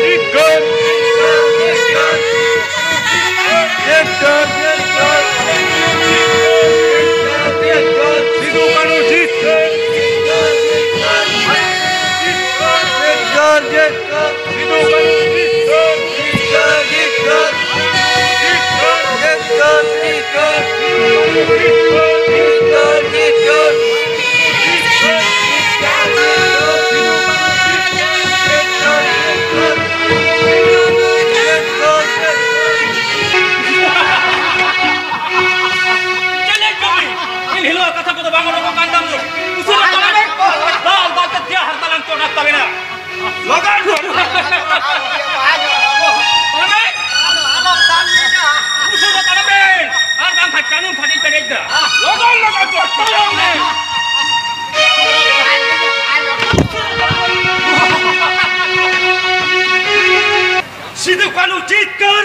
ᱡᱤᱛᱠᱟᱹᱨ᱾ ᱥᱤᱫᱩ ᱠᱟᱹᱱᱩ ᱡᱤᱛᱠᱟᱹᱨ᱾ ᱡᱤᱛᱠᱟᱹᱨ᱾ ᱥᱤᱫᱩ ᱠᱟᱹᱱᱩ ᱡᱤᱛᱠᱟᱹᱨ᱾ ᱡᱤᱛᱠᱟᱹᱨ᱾ ᱡᱤᱛᱠᱟᱹᱨ᱾ ᱡᱤᱛᱠᱟᱹᱨ᱾ ᱡᱤᱛᱠᱟᱹᱨ᱾ ᱞᱚᱜᱚᱱ ᱞᱚᱜᱚᱱ ᱠᱚ ᱛᱟᱲᱟᱢ ᱢᱮ᱾ ᱥᱤᱫᱩ ᱠᱟᱹᱱᱦᱩ ᱡᱤᱛᱠᱟᱹᱨ,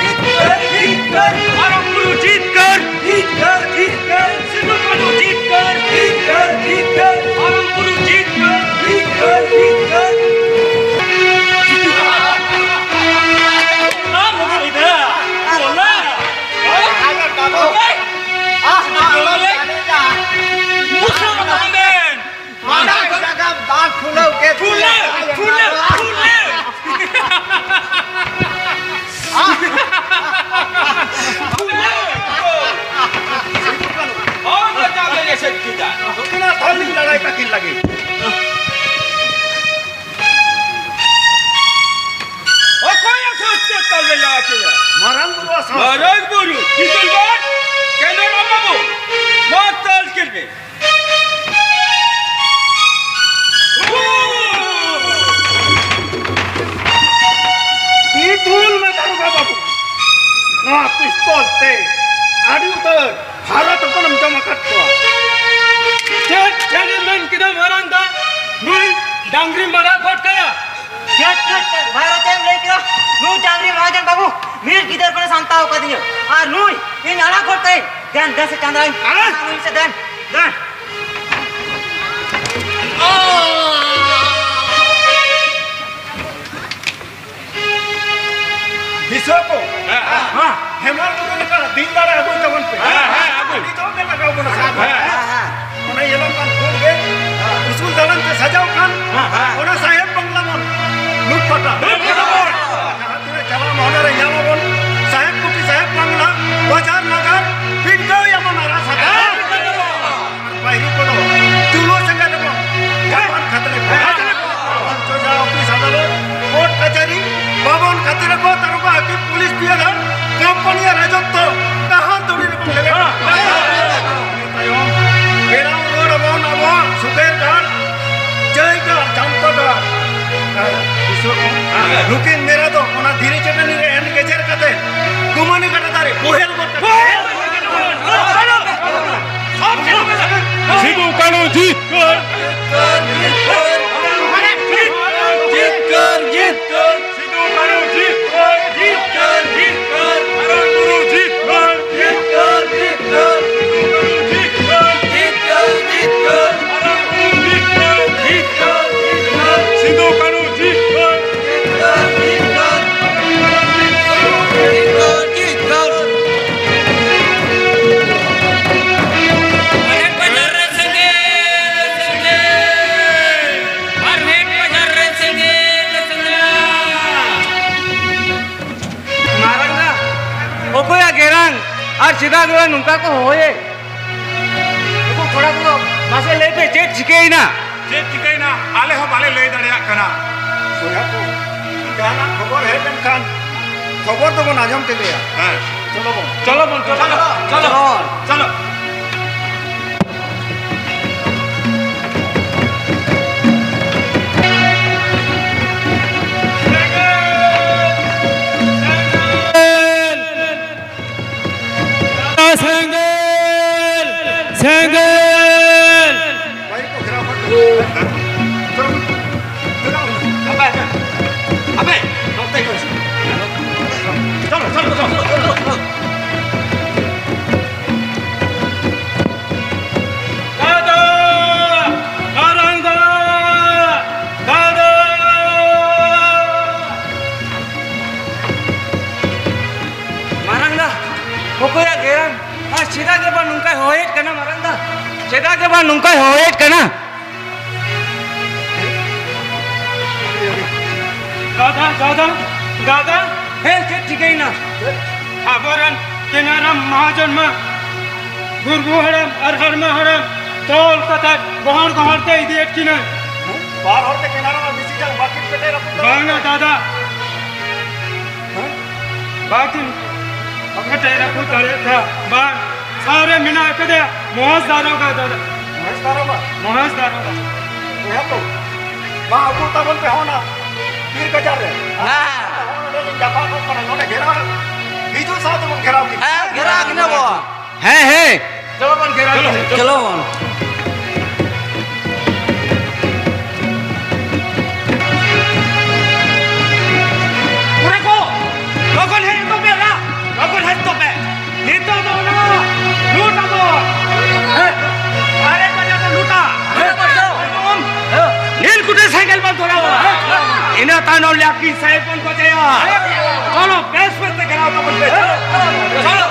ᱡᱤᱛᱠᱟᱹᱨ, ᱡᱤᱛᱠᱟᱹᱨ᱾ ᱢᱟᱨᱟᱝ ᱵᱩᱨᱩ ᱡᱤᱛᱠᱟᱹᱨ, ᱡᱤᱛᱠᱟᱹᱨ, ᱡᱤᱛᱠᱟᱹᱨ᱾ ᱥᱤᱫᱩ ᱠᱟᱹᱱᱦᱩ ᱡᱤᱛᱠᱟᱹᱨ, ᱡᱤᱛᱠᱟᱹᱨ, ᱡᱤᱛᱠᱟᱹᱨ᱾ ᱢᱟᱨᱟᱝ ᱵᱩᱨᱩ ᱡᱤᱛᱠᱟᱹᱨ, ᱡᱤᱛᱠᱟᱹᱨ, ᱡᱤᱛᱠᱟᱹᱨ᱾ ᱚᱱᱟ ᱢᱚᱱᱮ ᱞᱮᱫᱟ, ᱚᱱᱟ᱾ ᱢᱩᱥᱟᱹ ᱢᱟᱱᱮ᱾ ᱢᱟᱨᱟᱝ ᱡᱟᱜᱟᱢ ᱫᱟᱜ ᱯᱷᱩᱞᱟᱹᱣ ᱠᱮᱫ ᱯᱷᱩᱞᱟᱹᱣ, ᱯᱷᱩᱞᱟᱹᱣ, ᱯᱷᱩᱞᱟᱹᱣ᱾ ᱯᱷᱩᱞᱟᱹᱣ᱾ ᱦᱳᱭ, ᱡᱟᱦᱟᱸ ᱞᱮ ᱮᱥᱮᱫ ᱠᱮᱫᱟ᱾ ᱱᱩᱠᱤᱱᱟᱜ ᱛᱷᱚᱨ ᱞᱤᱧ ᱞᱟᱲᱟᱭ ᱛᱟᱹᱠᱤᱱ ᱞᱟᱹᱜᱤᱫ᱾ ᱚᱠᱚᱭᱟᱜ ᱥᱚᱛᱭᱚ ᱛᱟᱞ ᱞᱮ ᱞᱟᱲᱟ ᱠᱮᱫᱟ? ᱢᱟᱨᱟᱝ ᱵᱩᱨᱩᱣᱟᱜ ᱥᱟᱶ᱾ ᱢᱟᱨᱟᱝ ᱵᱩᱨᱩ, ᱠᱤᱥᱩᱱ ᱜᱚᱰ, ᱠᱮᱱᱮᱞ ᱵᱟᱹᱵᱩ, ᱢᱟ ᱛᱟᱞ ᱠᱮᱫ ᱢᱮ᱾ ᱤᱛᱩᱞ ᱢᱮ ᱫᱟᱨᱚᱜᱟ ᱵᱟᱹᱵᱩ, ᱱᱚᱣᱟ ᱯᱤᱥᱛᱚᱞ ᱛᱮ ᱟᱹᱰᱤ ᱩᱛᱟᱹᱨ ᱵᱷᱟᱨᱚᱛ ᱦᱚᱯᱚᱱᱮᱢ ᱡᱚᱢ ᱟᱠᱟᱫ ᱠᱚᱣᱟ᱾ ᱪᱮᱫ ᱪᱮᱫ ᱮᱢ ᱢᱮᱱ ᱠᱮᱫᱟ ᱢᱟᱨᱟᱝ ᱫᱟ? ᱱᱩᱭ ᱰᱟᱝᱨᱤᱢ ᱟᱲᱟᱜ ᱜᱚᱫ ᱠᱟᱭᱟ᱾ ᱪᱮᱫ ᱪᱮᱫ ᱪᱮᱫ ᱵᱷᱟᱨᱚᱛ ᱮᱢ ᱞᱟᱹᱭ ᱠᱮᱫᱟ? ᱱᱩᱭ ᱰᱟᱝᱨᱤ ᱢᱟᱦᱟᱡᱚᱱ ᱵᱟᱹᱵᱩ ᱢᱤᱫ ᱜᱤᱫᱟᱹᱨ ᱠᱷᱚᱱᱮ ᱥᱟᱢᱴᱟᱣ ᱟᱠᱟᱫᱤᱧᱟ, ᱟᱨ ᱱᱩᱭ ᱤᱧ ᱟᱲᱟᱜ ᱜᱚᱫ ᱠᱟᱭᱟᱹᱧ᱾ ᱫᱮᱱ ᱫᱮᱱ ᱥᱮ ᱪᱟᱸᱫᱟᱭ, ᱟᱲᱟᱜ! ᱱᱩᱭ ᱥᱮ ᱫᱮᱱ ᱫᱮᱱ᱾ ᱫᱤᱥᱣᱟᱹ ᱠᱚ, ᱦᱮᱸ, ᱦᱮᱸ᱾ ᱦᱮᱸ, ᱦᱮᱢᱟᱞ ᱵᱩᱨᱩ ᱞᱮᱠᱟ ᱫᱤᱞ ᱫᱟᱲᱮ ᱟᱹᱜᱩᱭ ᱛᱟᱵᱚᱱ ᱯᱮ᱾ ᱦᱮᱸ, ᱦᱮᱸ, ᱟᱹᱜᱩᱭ᱾ ᱱᱤᱛᱚᱜ ᱜᱮ ᱞᱟᱜᱟᱣ ᱵᱚᱱᱟ ᱥᱟᱵ᱾ ᱦᱮᱸ, ᱦᱮᱸ᱾ ᱚᱱᱟ ᱧᱮᱞᱚᱜ ᱠᱟᱱ ᱠᱷᱩᱵ ᱜᱮ ᱩᱥᱩᱞ ᱫᱟᱞᱟᱱ ᱛᱮ ᱥᱟᱡᱟᱣ ᱠᱟᱱ, ᱦᱮᱸ, ᱦᱮᱸ᱾ ᱚᱱᱟ ᱥᱟᱦᱮᱵ ᱵᱟᱝᱞᱟ ᱵᱚᱱ ᱞᱩᱴ ᱯᱟᱴᱟ᱾ ᱞᱩᱴ ᱯᱟᱴᱟ ᱵᱚᱱ᱾ ᱡᱟᱦᱟᱸ ᱛᱤᱱᱟᱹᱜ ᱪᱟᱞᱟᱣ ᱢᱚᱦᱰᱟ ᱨᱮ ᱧᱟᱢ ᱟᱵᱚᱱ, ᱥᱟᱦᱮᱵ ᱠᱩᱴᱤ, ᱥᱟᱦᱮᱵ ᱵᱟᱝᱞᱟ, ᱵᱟᱡᱟᱨ ᱱᱟᱜᱟᱨ, ᱯᱤᱰᱜᱟᱹᱣ ᱮᱢᱚᱱ ᱟᱨᱟᱜ ᱥᱟᱠᱟᱢ᱾ ᱦᱮᱸ, ᱯᱤᱰᱜᱟᱹᱣ ᱮᱢᱚᱱ᱾ ᱵᱟᱹᱭᱨᱤ ᱠᱚᱫᱚ ᱪᱩᱞᱦᱟᱹ ᱥᱮᱸᱜᱮᱞ ᱨᱮᱵᱚᱱ ᱜᱟᱵᱟᱱ ᱠᱷᱟᱛᱲᱮ ᱠᱚᱣᱟ᱾ ᱦᱮᱸ᱾ ᱥᱚᱡᱟ ᱚᱯᱷᱤᱥ ᱟᱫᱟᱞᱚᱛ, ᱠᱳᱨᱴ ᱠᱟᱪᱷᱟᱨᱤ, ᱵᱟᱵᱚᱱ ᱠᱷᱟᱛᱲᱮ ᱠᱚᱣᱟ, ᱛᱟᱨᱩᱵᱟ ᱦᱟᱹᱠᱤᱢ ᱯᱩᱞᱤᱥ ᱯᱤᱭᱟᱫᱟ, ᱠᱳᱢᱯᱟᱱᱤᱭᱟᱜ ᱨᱟᱡᱚᱛᱛᱚ ᱡᱤᱛᱠᱟᱹᱨ! ᱡᱤᱛᱠᱟᱹᱨ! ᱡᱤᱛᱠᱟᱹᱨ! ᱡᱤᱛᱠᱟᱹᱨ! ᱡᱤᱛᱠᱟᱹᱨ! ᱥᱤᱫᱩ ᱠᱟᱹᱱᱦᱩ ᱡᱤᱛᱠᱟᱹᱨ! ᱡᱤᱛᱠᱟᱹᱨ! ᱡᱤᱛᱠᱟᱹᱨ! ᱢᱟᱨᱟᱝ ᱵᱩᱨᱩ ᱡᱤᱛᱠᱟᱹᱨ! ᱡᱤᱛᱠᱟᱹᱨ! ᱡᱤᱛᱠᱟᱹᱨ! ᱥᱤᱫᱩ ᱠᱟᱹᱱᱦᱩ ᱡᱤᱛᱠᱟᱹᱨ! ᱡᱤᱛᱠᱟᱹᱨ! ᱡᱤᱛᱠᱟᱹᱨ! ᱢᱟᱨᱟᱝ ᱵᱩᱨᱩ ᱡᱤᱛᱠᱟᱹᱨ! ᱡᱤᱛᱠᱟᱹᱨ! ᱡᱤᱛᱠᱟᱹᱨ! ᱥᱤᱫᱩ ᱠᱟᱹᱱᱦᱩ ᱡᱤᱛᱠᱟᱹᱨ! ᱡᱤᱛᱠᱟᱹᱨ! ᱡᱤᱛᱠᱟᱹᱨ! ᱡᱤᱛᱠᱟᱹᱨ! ᱡᱤᱛᱠᱟᱹᱨ! ᱟᱨ ᱢᱤᱫ ᱯᱟᱡᱟᱨ ᱨᱮ ᱥᱮᱸᱜᱮᱞ, ᱥᱮᱸᱜᱮᱞ! ᱟᱨ ᱢᱤᱫ ᱯᱟᱡᱟᱨ ᱨᱮ ᱥᱮᱸᱜᱮᱞ, ᱥᱮᱸᱜᱮᱞ! ᱢᱟᱨᱟᱝ ᱫᱟ, ᱚᱠᱚᱭᱟᱜ ᱜᱮᱨᱟᱝ ᱟᱨ ᱪᱮᱫᱟᱜ ᱜᱮ ᱱᱚᱝᱠᱟ ᱠᱚ ᱦᱚᱦᱚᱭᱮᱫ? ᱱᱩᱠᱩ ᱠᱚᱲᱟ ᱠᱚ, ᱢᱟᱥᱮ ᱞᱟᱹᱭ ᱯᱮ, ᱪᱮᱫ ᱪᱤᱠᱟᱹᱭᱮᱱᱟ? ᱪᱮᱫ ᱪᱤᱠᱟᱹᱭᱮᱱᱟ? ᱟᱞᱮ ᱦᱚᱸ ᱵᱟᱞᱮ ᱞᱟᱹᱭ ᱫᱟᱲᱮᱭᱟᱜ ᱠᱟᱱᱟ᱾ ᱵᱚᱭᱦᱟ ᱠᱚ, ᱡᱟᱦᱟᱱᱟᱜ ᱠᱷᱚᱵᱚᱨ ᱦᱮᱡ ᱞᱮᱱᱠᱷᱟᱱ ᱠᱷᱚᱵᱚᱨ ᱫᱚᱵᱚᱱ ᱟᱸᱡᱚᱢ ᱠᱮᱫᱮᱭᱟ᱾ ᱦᱮᱸ᱾ ᱪᱚᱞᱚ ᱵᱚᱱ᱾ ᱪᱚᱞᱚ ᱵᱚᱱ, ᱪᱚᱞᱚ, ᱪᱚᱞᱚ, ᱪᱚᱞᱚ᱾ ᱪᱚᱞᱚ᱾ ᱥᱮᱸᱜᱮᱞ! ᱥᱮᱸᱜᱮᱞ! ᱫᱟᱫᱟ! ᱢᱟᱨᱟᱝ ᱫᱟ! ᱢᱟᱨᱟᱝ ᱫᱟ, ᱚᱠᱚᱭᱟᱜ ᱜᱮᱨᱟᱝ? ᱟᱨ ᱪᱮᱫᱟᱜ ᱜᱮ ᱵᱟᱝ ᱱᱚᱝᱠᱟᱭ ᱦᱚᱦᱚᱭᱮᱫ ᱠᱟᱱᱟ, ᱢᱟᱨᱟᱝ ᱫᱟ? ᱪᱮᱫᱟᱜ ᱜᱮ ᱵᱟᱝ ᱱᱚᱝᱠᱟᱭ ᱦᱚᱦᱚᱭᱮᱫ ᱠᱟᱱᱟ? ᱫᱟᱫᱟ, ᱫᱟᱫᱟ, ᱫᱟᱫᱟ᱾ ᱦᱮᱸ, ᱪᱮᱫ ᱪᱤᱠᱟᱹᱭᱮᱱᱟ? ᱟᱵᱚᱨᱮᱱ ᱠᱮᱱᱟᱨᱟᱢ ᱢᱟᱦᱟᱡᱚᱱ ᱢᱟ ᱜᱩᱨᱜᱩ ᱦᱟᱲᱟᱢ ᱟᱨ ᱦᱟᱲᱢᱟ ᱦᱟᱲᱟᱢ ᱛᱚᱞ ᱠᱟᱛᱮ ᱜᱚᱦᱚᱲ ᱜᱚᱦᱚᱲ ᱛᱮ ᱤᱫᱤᱭᱮᱫ ᱠᱤᱱᱟᱹ᱾ ᱵᱟᱨ ᱦᱚᱲ ᱛᱮ ᱠᱮᱱᱟᱨᱟᱢ ᱟᱨ ᱵᱤᱥᱤ ᱡᱟᱝ ᱵᱟᱹᱠᱤᱱ ᱯᱮᱴᱮᱡ ᱨᱟᱹᱯᱩᱫ ᱫᱟᱲᱮᱭᱟᱜ ᱵᱟᱝᱟ ᱠᱟᱱᱟ᱾ ᱫᱟᱫᱟ᱾ ᱦᱮᱸ? ᱵᱟᱹᱠᱤᱱ ᱯᱮᱴᱮᱡ ᱨᱟᱹᱯᱩᱫ ᱫᱟᱲᱮᱭᱟᱜ ᱠᱟᱱᱟ᱾ ᱵᱟᱝ, ᱥᱟᱶᱨᱮ ᱢᱮᱱᱟᱜ ᱟᱠᱟᱫᱮᱭᱟ ᱢᱚᱦᱮᱥ ᱫᱟᱨᱚᱜᱟ ᱫᱟᱫᱟ᱾ ᱢᱚᱦᱮᱥ ᱫᱟᱨᱚᱜᱟ? ᱢᱚᱦᱮᱥ ᱫᱟᱨᱚᱜᱟ᱾ ᱵᱚᱭᱦᱟ ᱠᱚ, ᱢᱟ ᱟᱹᱜᱩ ᱛᱟᱵᱚᱱ ᱯᱮ ᱦᱚᱸ ᱚᱱᱟ ᱵᱤᱨ ᱜᱟᱡᱟᱲ ᱨᱮ᱾ ᱦᱮᱸ᱾ ᱱᱚᱰᱮ ᱞᱤᱧ ᱡᱟᱯᱟᱜ ᱠᱚᱜ ᱠᱟᱱᱟ, ᱱᱚᱰᱮ ᱜᱷᱮᱨᱟᱣ, ᱦᱤᱡᱩᱜ ᱥᱟᱶ ᱛᱮᱵᱚᱱ ᱜᱷᱮᱨᱟᱣ ᱠᱤᱱᱟ᱾ ᱦᱮᱸ, ᱜᱷᱮᱨᱟᱣ ᱠᱤᱱᱟ ᱵᱚᱱ᱾ ᱦᱮᱸ, ᱦᱮᱸ᱾ ᱪᱚᱞᱚ ᱵᱚᱱ ᱜᱷᱮᱨᱟᱣ ᱠᱤᱱᱟ᱾ ᱪᱚᱞᱚ ᱵᱚᱱ᱾ ᱛᱟᱭᱱᱚᱢ ᱞᱮ ᱟᱹᱠᱤᱱ ᱥᱟᱦᱮᱵ ᱵᱚᱱ ᱜᱚᱡᱮᱭᱟ᱾ ᱪᱚᱞᱚ, ᱵᱮᱥ ᱵᱮᱥ ᱛᱮ ᱜᱷᱮᱨᱟᱣ ᱛᱟᱵᱚᱱ ᱯᱮ᱾ ᱪᱚᱞᱚ᱾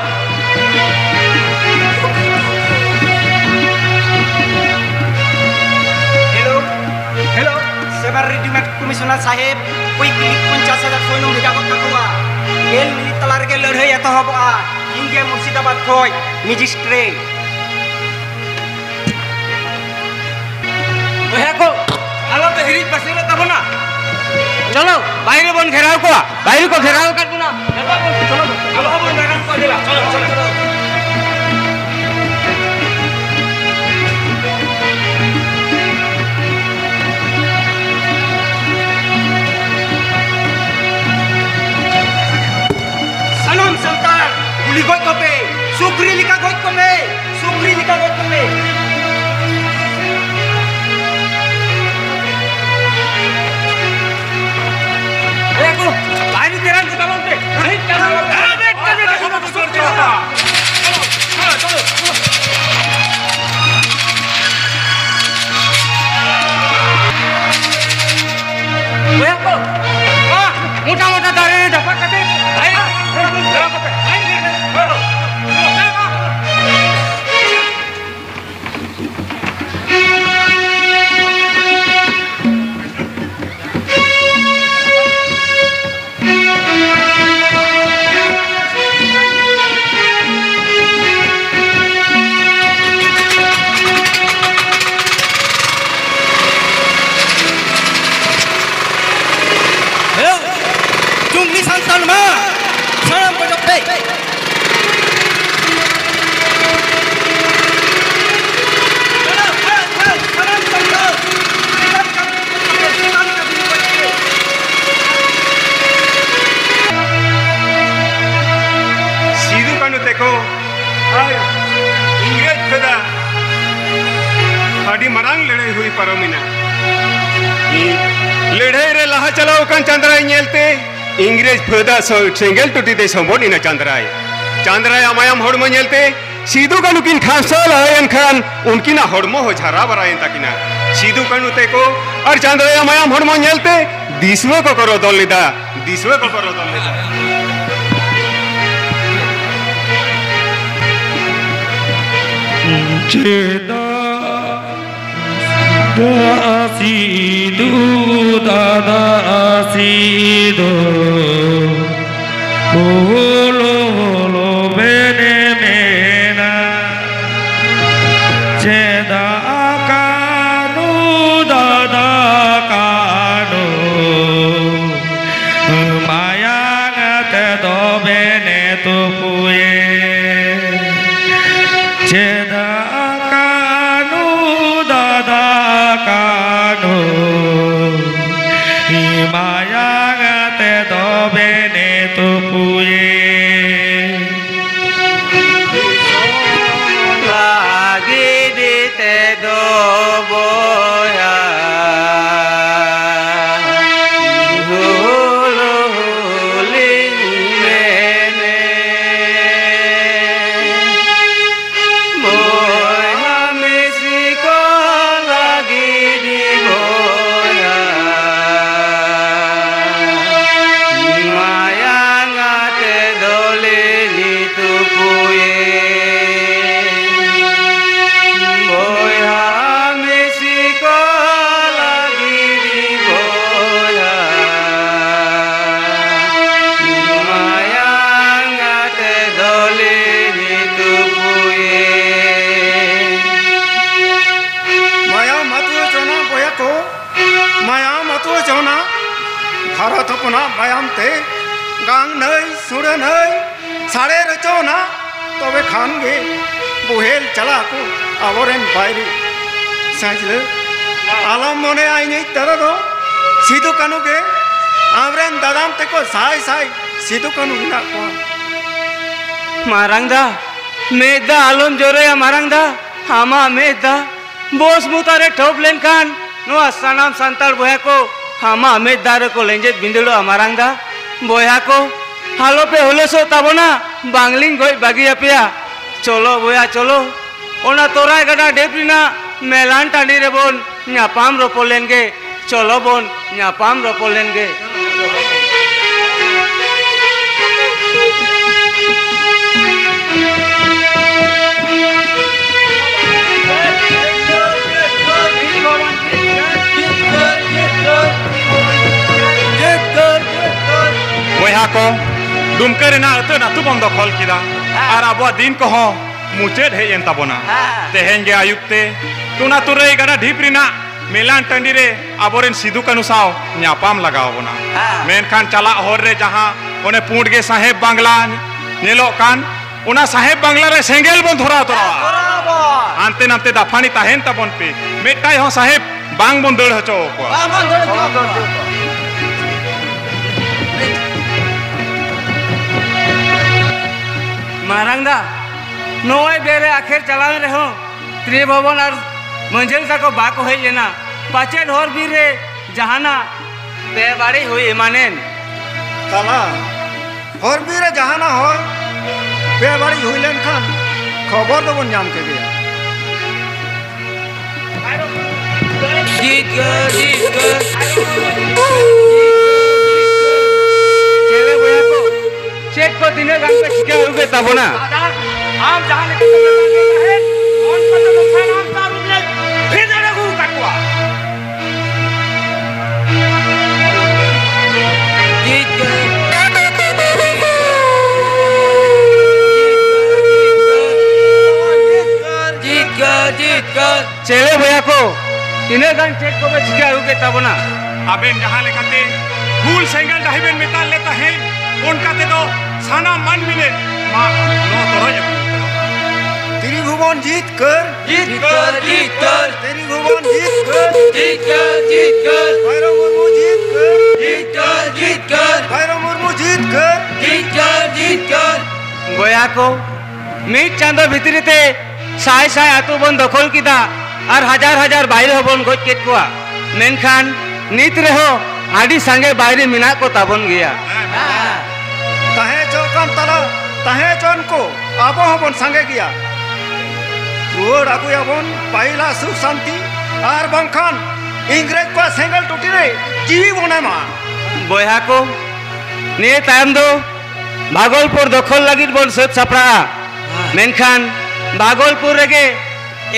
ᱦᱮᱞᱳ, ᱦᱮᱞᱳ, ᱥᱮᱵᱟᱨ ᱨᱮᱰᱤᱢᱮᱰ ᱠᱚᱢᱤᱥᱚᱱᱟᱨ ᱥᱟᱦᱮᱵ, ᱠᱩᱭᱤᱠ ᱠᱞᱤᱠ ᱯᱚᱧᱪᱟᱥ ᱦᱟᱡᱟᱨ ᱥᱚᱭᱱᱚᱢ ᱵᱷᱮᱡᱟ ᱜᱚᱫ ᱠᱟᱠᱚᱣᱟ᱾ ᱜᱮᱞ ᱢᱤᱱᱤᱴ ᱛᱟᱞᱟ ᱨᱮᱜᱮ ᱞᱟᱹᱲᱦᱟᱹᱭ ᱮᱛᱚᱦᱚᱵᱚᱜᱼᱟ᱾ ᱤᱧ ᱜᱮ ᱢᱩᱨᱥᱤᱫᱟᱵᱟᱫᱽ ᱠᱷᱚᱱ ᱢᱮᱡᱤᱥᱴᱨᱮᱴ᱾ ᱵᱚᱭᱦᱟ ᱠᱚ, ᱟᱞᱚ ᱯᱮ ᱦᱤᱨᱤᱡ ᱯᱟᱹᱥᱤᱨᱚᱜ ᱛᱟᱵᱚᱱᱟ᱾ ᱪᱚᱞᱚ, ᱵᱟᱭᱨᱮ ᱵᱚᱱ ᱜᱷᱮᱨᱟᱣ ᱠᱚᱣᱟ᱾ ᱵᱟᱭᱨᱮ ᱠᱚ ᱜᱷᱮᱨᱟᱣ ᱟᱠᱟᱫ ᱵᱚᱱᱟ᱾ ᱪᱚᱞᱚ, ᱪᱚᱞᱚ, ᱪᱚᱞᱚ, ᱟᱵᱚ ᱵᱚᱱ ᱫᱟᱨᱟᱢ ᱠᱚᱣᱟ, ᱫᱮᱞᱟ᱾ ᱪᱚᱞᱚ, ᱪᱚᱞᱚ, ᱪᱚᱞᱚ᱾ ᱥᱟᱱᱟᱢ ᱥᱟᱱᱛᱟᱲ, ᱜᱩᱞᱤ ᱜᱚᱡ ᱠᱚᱯᱮ, ᱥᱩᱠᱨᱤ ᱞᱮᱠᱟ ᱜᱚᱡ ᱠᱚᱯᱮ᱾ ᱥᱩᱠᱨᱤ ᱞᱮᱠᱟ ᱜᱚᱡ ᱠᱚᱯᱮ᱾ ᱮ ᱠᱚ, ᱵᱟᱭᱨᱮ ᱛᱮᱨᱟᱝ ᱠᱚ ᱛᱟᱵᱚᱱ ᱯᱮ᱾ ᱦᱮᱡ ᱠᱟᱱᱟ᱾ ᱪᱚᱞᱚ, ᱪᱚᱞᱚ, ᱪᱚᱞᱚ᱾ ᱵᱚᱭᱦᱟ ᱠᱚ, ᱢᱟ, ᱢᱚᱴᱟ ᱢᱚᱴᱟ ᱫᱟᱨᱮ ᱨᱮ ᱡᱟᱯᱟᱜ ᱠᱟᱛᱮ, ᱞᱟᱭᱤᱱ ᱨᱮ ᱜᱷᱮᱨᱟᱣ ᱠᱟᱛᱮ, ᱞᱟᱭᱤᱱ ᱨᱮ ᱜᱷᱮᱨᱟᱣ᱾ ᱦᱮᱞᱳ, ᱪᱩᱝᱞᱤ ᱥᱟᱱᱛᱟᱲ ᱢᱟ, ᱥᱟᱱᱟᱢ ᱠᱚ ᱡᱚᱛᱚ᱾ ᱥᱤᱫᱩ ᱠᱟᱹᱱᱦᱩ ᱛᱮᱠᱚ ᱟᱨ ᱤᱝᱨᱮᱡᱽ ᱯᱷᱟᱹᱫᱟ ᱟᱹᱰᱤ ᱢᱟᱨᱟᱝ ᱞᱟᱹᱲᱦᱟᱹᱭ ᱦᱩᱭ ᱯᱟᱨᱚᱢᱮᱱᱟ᱾ ᱞᱟᱹᱲᱦᱟᱹᱭ ᱨᱮ ᱞᱟᱦᱟ ᱪᱟᱞᱟᱣ ᱟᱠᱟᱱ ᱪᱟᱸᱫᱽᱨᱟᱭ ᱧᱮᱞᱛᱮ ᱤᱝᱨᱮᱡᱽ ᱯᱷᱟᱹᱫᱟ ᱥᱚ-, ᱥᱮᱸᱜᱮᱞ ᱴᱩᱴᱤ ᱛᱮᱭ ᱥᱚᱢᱵᱚᱫ ᱮᱱᱟ ᱪᱟᱸᱫᱽᱨᱟᱭ᱾ ᱪᱟᱸᱫᱽᱨᱟᱭᱟᱜ ᱢᱟᱭᱟᱢ ᱦᱚᱲᱢᱚ ᱧᱮᱞᱛᱮ ᱥᱤᱫᱩ ᱠᱟᱹᱱᱦᱩ ᱠᱤᱱ ᱴᱷᱟᱢᱥᱟᱣ ᱞᱟᱦᱟᱭᱮᱱ ᱠᱷᱟᱱ ᱩᱱᱠᱤᱱᱟᱜ ᱦᱚᱲᱢᱚ ᱦᱚᱸ ᱡᱷᱟᱨᱟ ᱵᱟᱨᱟᱭᱮᱱ ᱛᱟᱹᱠᱤᱱᱟ᱾ ᱥᱤᱫᱩ ᱠᱟᱹᱱᱦᱩ ᱛᱮᱠᱚ ᱟᱨ ᱪᱟᱸᱫᱽᱨᱟᱭᱟᱜ ᱢᱟᱭᱟᱢ ᱦᱚᱲᱢᱚ ᱧᱮᱞᱛᱮ ᱫᱤᱥᱩᱣᱟᱹ ᱠᱚᱠᱚ ᱨᱚᱫᱚᱱ ᱞᱮᱫᱟ, ᱫᱤᱥᱩᱣᱟᱹ ᱠᱚᱠᱚ ᱨᱚᱫᱚᱱ ᱞᱮᱫᱟ᱾ ᱪᱮᱫᱟᱜ ᱫᱟᱜ ᱥᱤᱫᱩ ᱫᱟᱫᱟ ᱥᱤᱫᱩ ᱦᱳᱞᱳ ᱦᱳᱞᱳ ᱵᱮᱱ ᱢᱮᱱᱟ? ᱪᱮᱫᱟᱜ ᱠᱟᱹᱱᱩ ᱫᱟᱫᱟ ᱠᱟᱹᱱᱩ ᱢᱟᱭᱟᱝ ᱛᱮᱫᱚ ᱵᱮᱱ ᱛᱩᱯᱩᱭᱮ? ᱪᱮᱫᱟᱜ ᱠᱟᱹᱱᱩ ᱫᱟᱫᱟ ᱠᱟᱹᱱᱩ ᱢᱟᱭᱟᱝ ᱛᱮᱫᱚ ᱵᱮᱱ ᱛᱩᱯᱩᱭᱮ? ᱞᱟᱹᱜᱤᱫ ᱛᱮᱫᱚ ᱵᱚᱭᱦᱟ ᱦᱩᱞ ᱦᱩᱞᱤᱧ ᱢᱮᱱᱮ᱾ ᱵᱚᱭᱦᱟ ᱢᱤᱥᱤ ᱠᱚ ᱞᱟᱹᱜᱤᱫ ᱵᱚᱭᱦᱟ ᱢᱟᱭᱟᱝ ᱟᱛᱮ ᱫᱚᱞᱤᱧ ᱛᱩᱯᱩᱭᱮ᱾ ᱵᱚᱭᱦᱟ ᱢᱤᱥᱤ ᱠᱚ ᱞᱟᱹᱜᱤᱫ ᱵᱚᱭᱦᱟ ᱢᱟᱭᱟᱝ ᱟᱛᱮ ᱫᱚᱞᱤᱧ ᱛᱩᱯᱩᱭᱮ᱾ ᱢᱟᱭᱟᱢ ᱟᱹᱛᱩ ᱦᱚᱪᱚᱱᱟ ᱵᱚᱭᱦᱟ ᱠᱚ, ᱢᱟᱭᱟᱢ ᱟᱹᱛᱩ ᱦᱚᱪᱚᱱᱟ᱾ ᱵᱷᱟᱨᱚᱛ ᱦᱚᱯᱚᱱᱟᱜ ᱢᱟᱭᱟᱢ ᱛᱮ ᱜᱟᱝ ᱱᱟᱹᱭ, ᱥᱩᱲᱟᱹ ᱱᱟᱹᱭ, ᱥᱟᱲᱮ ᱨᱚᱪᱚᱱᱟ, ᱛᱚᱵᱮ ᱠᱷᱟᱱ ᱜᱮ ᱵᱚᱦᱮᱞ ᱪᱟᱞᱟᱜ ᱟᱠᱚ ᱟᱵᱚᱨᱮᱱ ᱵᱟᱭᱨᱤ ᱥᱟᱸᱡᱽᱞᱟᱹ᱾ ᱟᱞᱚᱢ ᱢᱚᱱᱮᱭᱟ ᱤᱧᱤᱡ ᱫᱟᱫᱟ ᱫᱚ ᱥᱤᱫᱩ ᱠᱟᱹᱱᱩ ᱜᱮ, ᱟᱢᱨᱮᱱ ᱫᱟᱫᱟᱢ ᱛᱮᱠᱚ ᱥᱟᱭ ᱥᱟᱭ ᱥᱤᱫᱩ ᱠᱟᱹᱱᱩ ᱢᱮᱱᱟᱜ ᱠᱚᱣᱟ᱾ ᱢᱟᱨᱟᱝ ᱫᱟ, ᱢᱮᱫ ᱫᱟ ᱟᱞᱚᱢ ᱡᱚᱨᱚᱭᱟ ᱢᱟᱨᱟᱝ ᱫᱟ, ᱟᱢᱟᱜ ᱢᱮᱫ ᱫᱟ ᱵᱚᱥ ᱢᱩᱛᱟ ᱨᱮ ᱴᱷᱚᱯ ᱞᱮᱱᱠᱷᱟᱱ ᱱᱚᱣᱟ ᱥᱟᱱᱟᱢ ᱥᱟᱱᱛᱟᱲ ᱵᱚᱭᱦᱟ ᱠᱚ ᱟᱢᱟᱜ ᱢᱮᱫ ᱫᱟ ᱨᱮᱠᱚ ᱞᱮᱸᱡᱮᱫ ᱵᱷᱤᱸᱫᱟᱹᱲᱚᱜᱼᱟ ᱢᱟᱨᱟᱝ ᱫᱟ᱾ ᱵᱚᱭᱦᱟ ᱠᱚ, ᱟᱞᱚᱯᱮ ᱦᱩᱞᱟᱹᱥᱚᱜ ᱛᱟᱵᱚᱱᱟ, ᱵᱟᱝᱞᱤᱧ ᱜᱚᱡ ᱵᱟᱹᱜᱤᱭᱟᱯᱮᱭᱟ᱾ ᱪᱚᱞᱚ ᱵᱚᱭᱦᱟ ᱪᱚᱞᱚ, ᱚᱱᱟ ᱛᱚᱨᱟᱭ ᱜᱟᱰᱟ ᱰᱮᱯ ᱨᱮᱱᱟᱜ ᱢᱮᱞᱟᱱ ᱴᱟᱺᱰᱤ ᱨᱮᱵᱚᱱ ᱧᱟᱯᱟᱢ ᱨᱚᱯᱚᱲ ᱞᱮᱱ ᱜᱮ᱾ ᱪᱚᱞᱚ ᱵᱚᱱ ᱧᱟᱯᱟᱢ ᱨᱚᱯᱚᱲ ᱞᱮᱱ ᱜᱮ᱾ ᱵᱚᱭᱦᱟ ᱠᱚ, ᱰᱩᱢᱠᱟᱹ ᱨᱮᱱᱟᱜ ᱟᱹᱛᱟᱹᱱ ᱟᱹᱛᱩ ᱵᱚᱱ ᱫᱚᱠᱷᱚᱞ ᱠᱮᱫᱟ᱾ ᱦᱮᱸ᱾ ᱟᱨ ᱟᱵᱚᱣᱟᱜ ᱫᱤᱱ ᱠᱚᱦᱚᱸ ᱢᱩᱪᱟᱹᱫ ᱦᱮᱡ ᱮᱱ ᱛᱟᱵᱚᱱᱟ᱾ ᱦᱮᱸ᱾ ᱛᱮᱦᱮᱧ ᱜᱮ ᱟᱹᱭᱩᱵ ᱛᱮ ᱴᱩᱱᱟ ᱛᱩᱨᱟᱹᱭ ᱜᱟᱰᱟ ᱰᱷᱤᱯ ᱨᱮᱱᱟᱜ ᱢᱮᱞᱟᱱ ᱴᱟᱺᱰᱤ ᱨᱮ ᱟᱵᱚᱨᱮᱱ ᱥᱤᱫᱩ ᱠᱟᱹᱱᱩ ᱥᱟᱶ ᱧᱟᱯᱟᱢ ᱞᱟᱜᱟᱣ ᱵᱚᱱᱟ᱾ ᱦᱮᱸ᱾ ᱢᱮᱱᱠᱷᱟᱱ ᱪᱟᱞᱟᱜ ᱦᱚᱨ ᱨᱮ ᱡᱟᱦᱟᱸ ᱚᱱᱮ ᱯᱩᱸᱰ ᱜᱮ ᱥᱟᱦᱮᱵ ᱵᱟᱝᱞᱟ ᱧᱮᱞᱚᱜ ᱠᱟᱱ, ᱚᱱᱟ ᱥᱟᱦᱮᱵ ᱵᱟᱝᱞᱟ ᱨᱮ ᱥᱮᱸᱜᱮᱞ ᱵᱚᱱ ᱫᱷᱚᱨᱟᱣ ᱛᱚᱨᱟᱣᱟ᱾ ᱫᱷᱚᱨᱟᱣ ᱟᱵᱚᱱ᱾ ᱦᱟᱱᱛᱮ ᱱᱟᱛᱮ ᱫᱟᱯᱷᱟᱱᱤ ᱛᱟᱦᱮᱱ ᱛᱟᱵᱚᱱ ᱯᱮ, ᱢᱤᱫᱴᱟᱭ ᱦᱚᱸ ᱥᱟᱦᱮᱵ ᱵᱟᱝ ᱵᱚᱱ ᱫᱟᱹᱲ ᱦᱚᱪᱚ ᱟᱠᱚᱣᱟ᱾ ᱵᱟᱝ ᱵᱚᱱ ᱫᱟᱹᱲ ᱦᱚᱪᱚ ᱟᱠᱚᱣᱟ᱾ ᱢᱟᱨᱟᱝ ᱫᱟ, ᱱᱚᱜᱼᱚᱭ ᱵᱮᱨᱮ ᱟᱠᱷᱮᱨ ᱪᱟᱞᱟᱣᱮᱱ ᱨᱮᱦᱚᱸ ᱛᱨᱤᱵᱷᱩᱵᱚᱱ ᱟᱨ ᱢᱟᱹᱡᱷᱟᱹᱞ ᱛᱟᱠᱚ ᱵᱟᱠᱚ ᱦᱮᱡ ᱞᱮᱱᱟ᱾ ᱯᱟᱪᱮᱫ ᱦᱚᱨ ᱵᱤᱨ ᱨᱮ ᱡᱟᱦᱟᱱᱟᱜ ᱵᱮᱵᱟᱹᱲᱤᱡ ᱦᱩᱭ ᱮᱢᱟᱱᱮᱱ᱾ ᱛᱟᱞᱟ ᱦᱚᱨ ᱵᱤᱨ ᱨᱮ ᱡᱟᱦᱟᱱᱟᱜ ᱦᱚᱨ ᱵᱮᱵᱟᱹᱲᱤᱡ ᱦᱩᱭ ᱞᱮᱱᱠᱷᱟᱱ ᱠᱷᱚᱵᱚᱨ ᱫᱚᱵᱚᱱ ᱧᱟᱢ ᱠᱮᱫᱮᱭᱟ᱾ ᱡᱤᱛᱠᱟᱹᱨ, ᱡᱤᱛᱠᱟᱹᱨ᱾ ᱪᱮᱞᱮ ᱵᱚᱭᱦᱟ ᱠᱚ, ᱪᱮᱫ ᱠᱚ ᱛᱤᱱᱟᱹᱜ ᱜᱟᱱ ᱯᱮ ᱪᱤᱠᱟᱹ ᱟᱹᱜᱩ ᱠᱮᱫ ᱛᱟᱵᱚᱱᱟ? ᱫᱟᱫᱟ, ᱟᱢ ᱡᱟᱦᱟᱸ ᱞᱮᱠᱟ ᱛᱮᱢ ᱢᱮᱛᱟ ᱫᱤᱧ ᱛᱟᱦᱮᱸᱫ, ᱚᱱᱠᱟ ᱛᱮ ᱫᱚ ᱥᱟᱱᱟᱢ ᱛᱟᱹᱨᱩᱵ ᱞᱮ ᱵᱷᱤᱸᱫᱟᱹᱲ ᱟᱹᱜᱩ ᱟᱠᱟᱫ ᱠᱚᱣᱟ᱾ ᱡᱤᱛᱠᱟᱹᱨ᱾ ᱡᱤᱛᱠᱟᱹᱨ, ᱡᱤᱛᱠᱟᱹᱨ᱾ ᱪᱮᱞᱮ ᱵᱚᱭᱦᱟ ᱠᱚ, ᱛᱤᱱᱟᱹᱜ ᱜᱟᱱ ᱪᱮᱫ ᱠᱚᱯᱮ ᱪᱤᱠᱟᱹ ᱟᱹᱜᱩ ᱠᱮᱫ ᱛᱟᱵᱚᱱᱟ? ᱟᱵᱮᱱ ᱡᱟᱦᱟᱸ ᱞᱮᱠᱟᱛᱮ ᱦᱩᱞ ᱥᱮᱸᱜᱮᱞ ᱰᱟᱹᱦᱤ ᱵᱮᱱ ᱢᱮᱛᱟᱫ ᱞᱮ ᱛᱟᱦᱮᱸᱫ, ᱚᱱᱠᱟ ᱛᱮᱫᱚ ᱥᱟᱱᱟᱢ ᱢᱟᱹᱱᱢᱤ ᱞᱮ ᱢᱟᱜ ᱞᱚ ᱛᱚᱨᱚᱡ ᱟᱹᱜᱩ ᱠᱮᱫᱟ᱾ ᱛᱨᱤᱵᱷᱩᱵᱚᱱ ᱡᱤᱛᱠᱟᱹᱨ᱾ ᱡᱤᱛᱠᱟᱹᱨ, ᱡᱤᱛᱠᱟᱹᱨ᱾ ᱛᱨᱤᱵᱷᱩᱵᱚᱱ ᱡᱤᱛᱠᱟᱹᱨ᱾ ᱡᱤᱛᱠᱟᱹᱨ, ᱡᱤᱛᱠᱟᱹᱨ᱾ ᱵᱷᱟᱭᱨᱳ ᱢᱩᱨᱢᱩ ᱡᱤᱛᱠᱟᱹᱨ᱾ ᱡᱤᱛᱠᱟᱹᱨ, ᱡᱤᱛᱠᱟᱹᱨ᱾ ᱵᱷᱟᱭᱨᱳ ᱢᱩᱨᱢᱩ ᱡᱤᱛᱠᱟᱹᱨ᱾ ᱡᱤᱛᱠᱟᱹᱨ, ᱡᱤᱛᱠᱟᱹᱨ᱾ ᱵᱚᱭᱦᱟ ᱠᱚ, ᱢᱤᱫ ᱪᱟᱸᱫᱚ ᱵᱷᱤᱛᱨᱤ ᱛᱮ ᱥᱟᱭ ᱥᱟᱭ ᱟᱹᱛᱩ ᱵᱚᱱ ᱫᱚᱠᱷᱚᱞ ᱠᱮᱫᱟ ᱟᱨ ᱦᱟᱡᱟᱨ ᱦᱟᱡᱟᱨ ᱵᱟᱭᱨᱤ ᱦᱚᱸᱵᱚᱱ ᱜᱚᱡ ᱠᱮᱫ ᱠᱚᱣᱟ, ᱢᱮᱱᱠᱷᱟᱱ ᱱᱤᱛ ᱨᱮᱦᱚᱸ ᱟᱹᱰᱤ ᱥᱟᱸᱜᱮ ᱵᱟᱭᱨᱤ ᱢᱮᱱᱟᱜ ᱠᱚ ᱛᱟᱵᱚᱱ ᱜᱮᱭᱟ᱾ ᱛᱟᱦᱮᱸ ᱦᱚᱪᱚᱜ ᱠᱟᱱ ᱛᱟᱞᱟ, ᱛᱟᱦᱮᱸ ᱦᱚᱪᱚᱱ ᱠᱚ, ᱟᱵᱚ ᱦᱚᱸᱵᱚᱱ ᱥᱟᱸᱜᱮ ᱜᱮᱭᱟ᱾ ᱨᱩᱣᱟᱹᱲ ᱟᱹᱜᱩᱭᱟᱵᱚᱱ ᱯᱟᱹᱦᱤᱞᱟᱜ ᱥᱩᱠ ᱥᱟᱱᱛᱤ, ᱟᱨ ᱵᱟᱝᱠᱷᱟᱱ ᱤᱝᱨᱮᱡᱽ ᱠᱚᱣᱟᱜ ᱥᱮᱸᱜᱮᱞ ᱴᱩᱴᱤ ᱨᱮ ᱡᱤᱣᱤ ᱵᱚᱱ ᱮᱢᱟ᱾ ᱵᱚᱭᱦᱟ ᱠᱚ, ᱱᱤᱭᱟᱹ ᱛᱟᱭᱚᱢ ᱫᱚ ᱵᱷᱟᱜᱚᱞᱯᱩᱨ ᱫᱚᱠᱷᱚᱞ ᱞᱟᱹᱜᱤᱫ ᱵᱚᱱ ᱥᱟᱹᱛ ᱥᱟᱯᱲᱟᱜᱼᱟ᱾ ᱢᱮᱱᱠᱷᱟᱱ ᱵᱷᱟᱜᱚᱞᱯᱩᱨ ᱨᱮᱜᱮ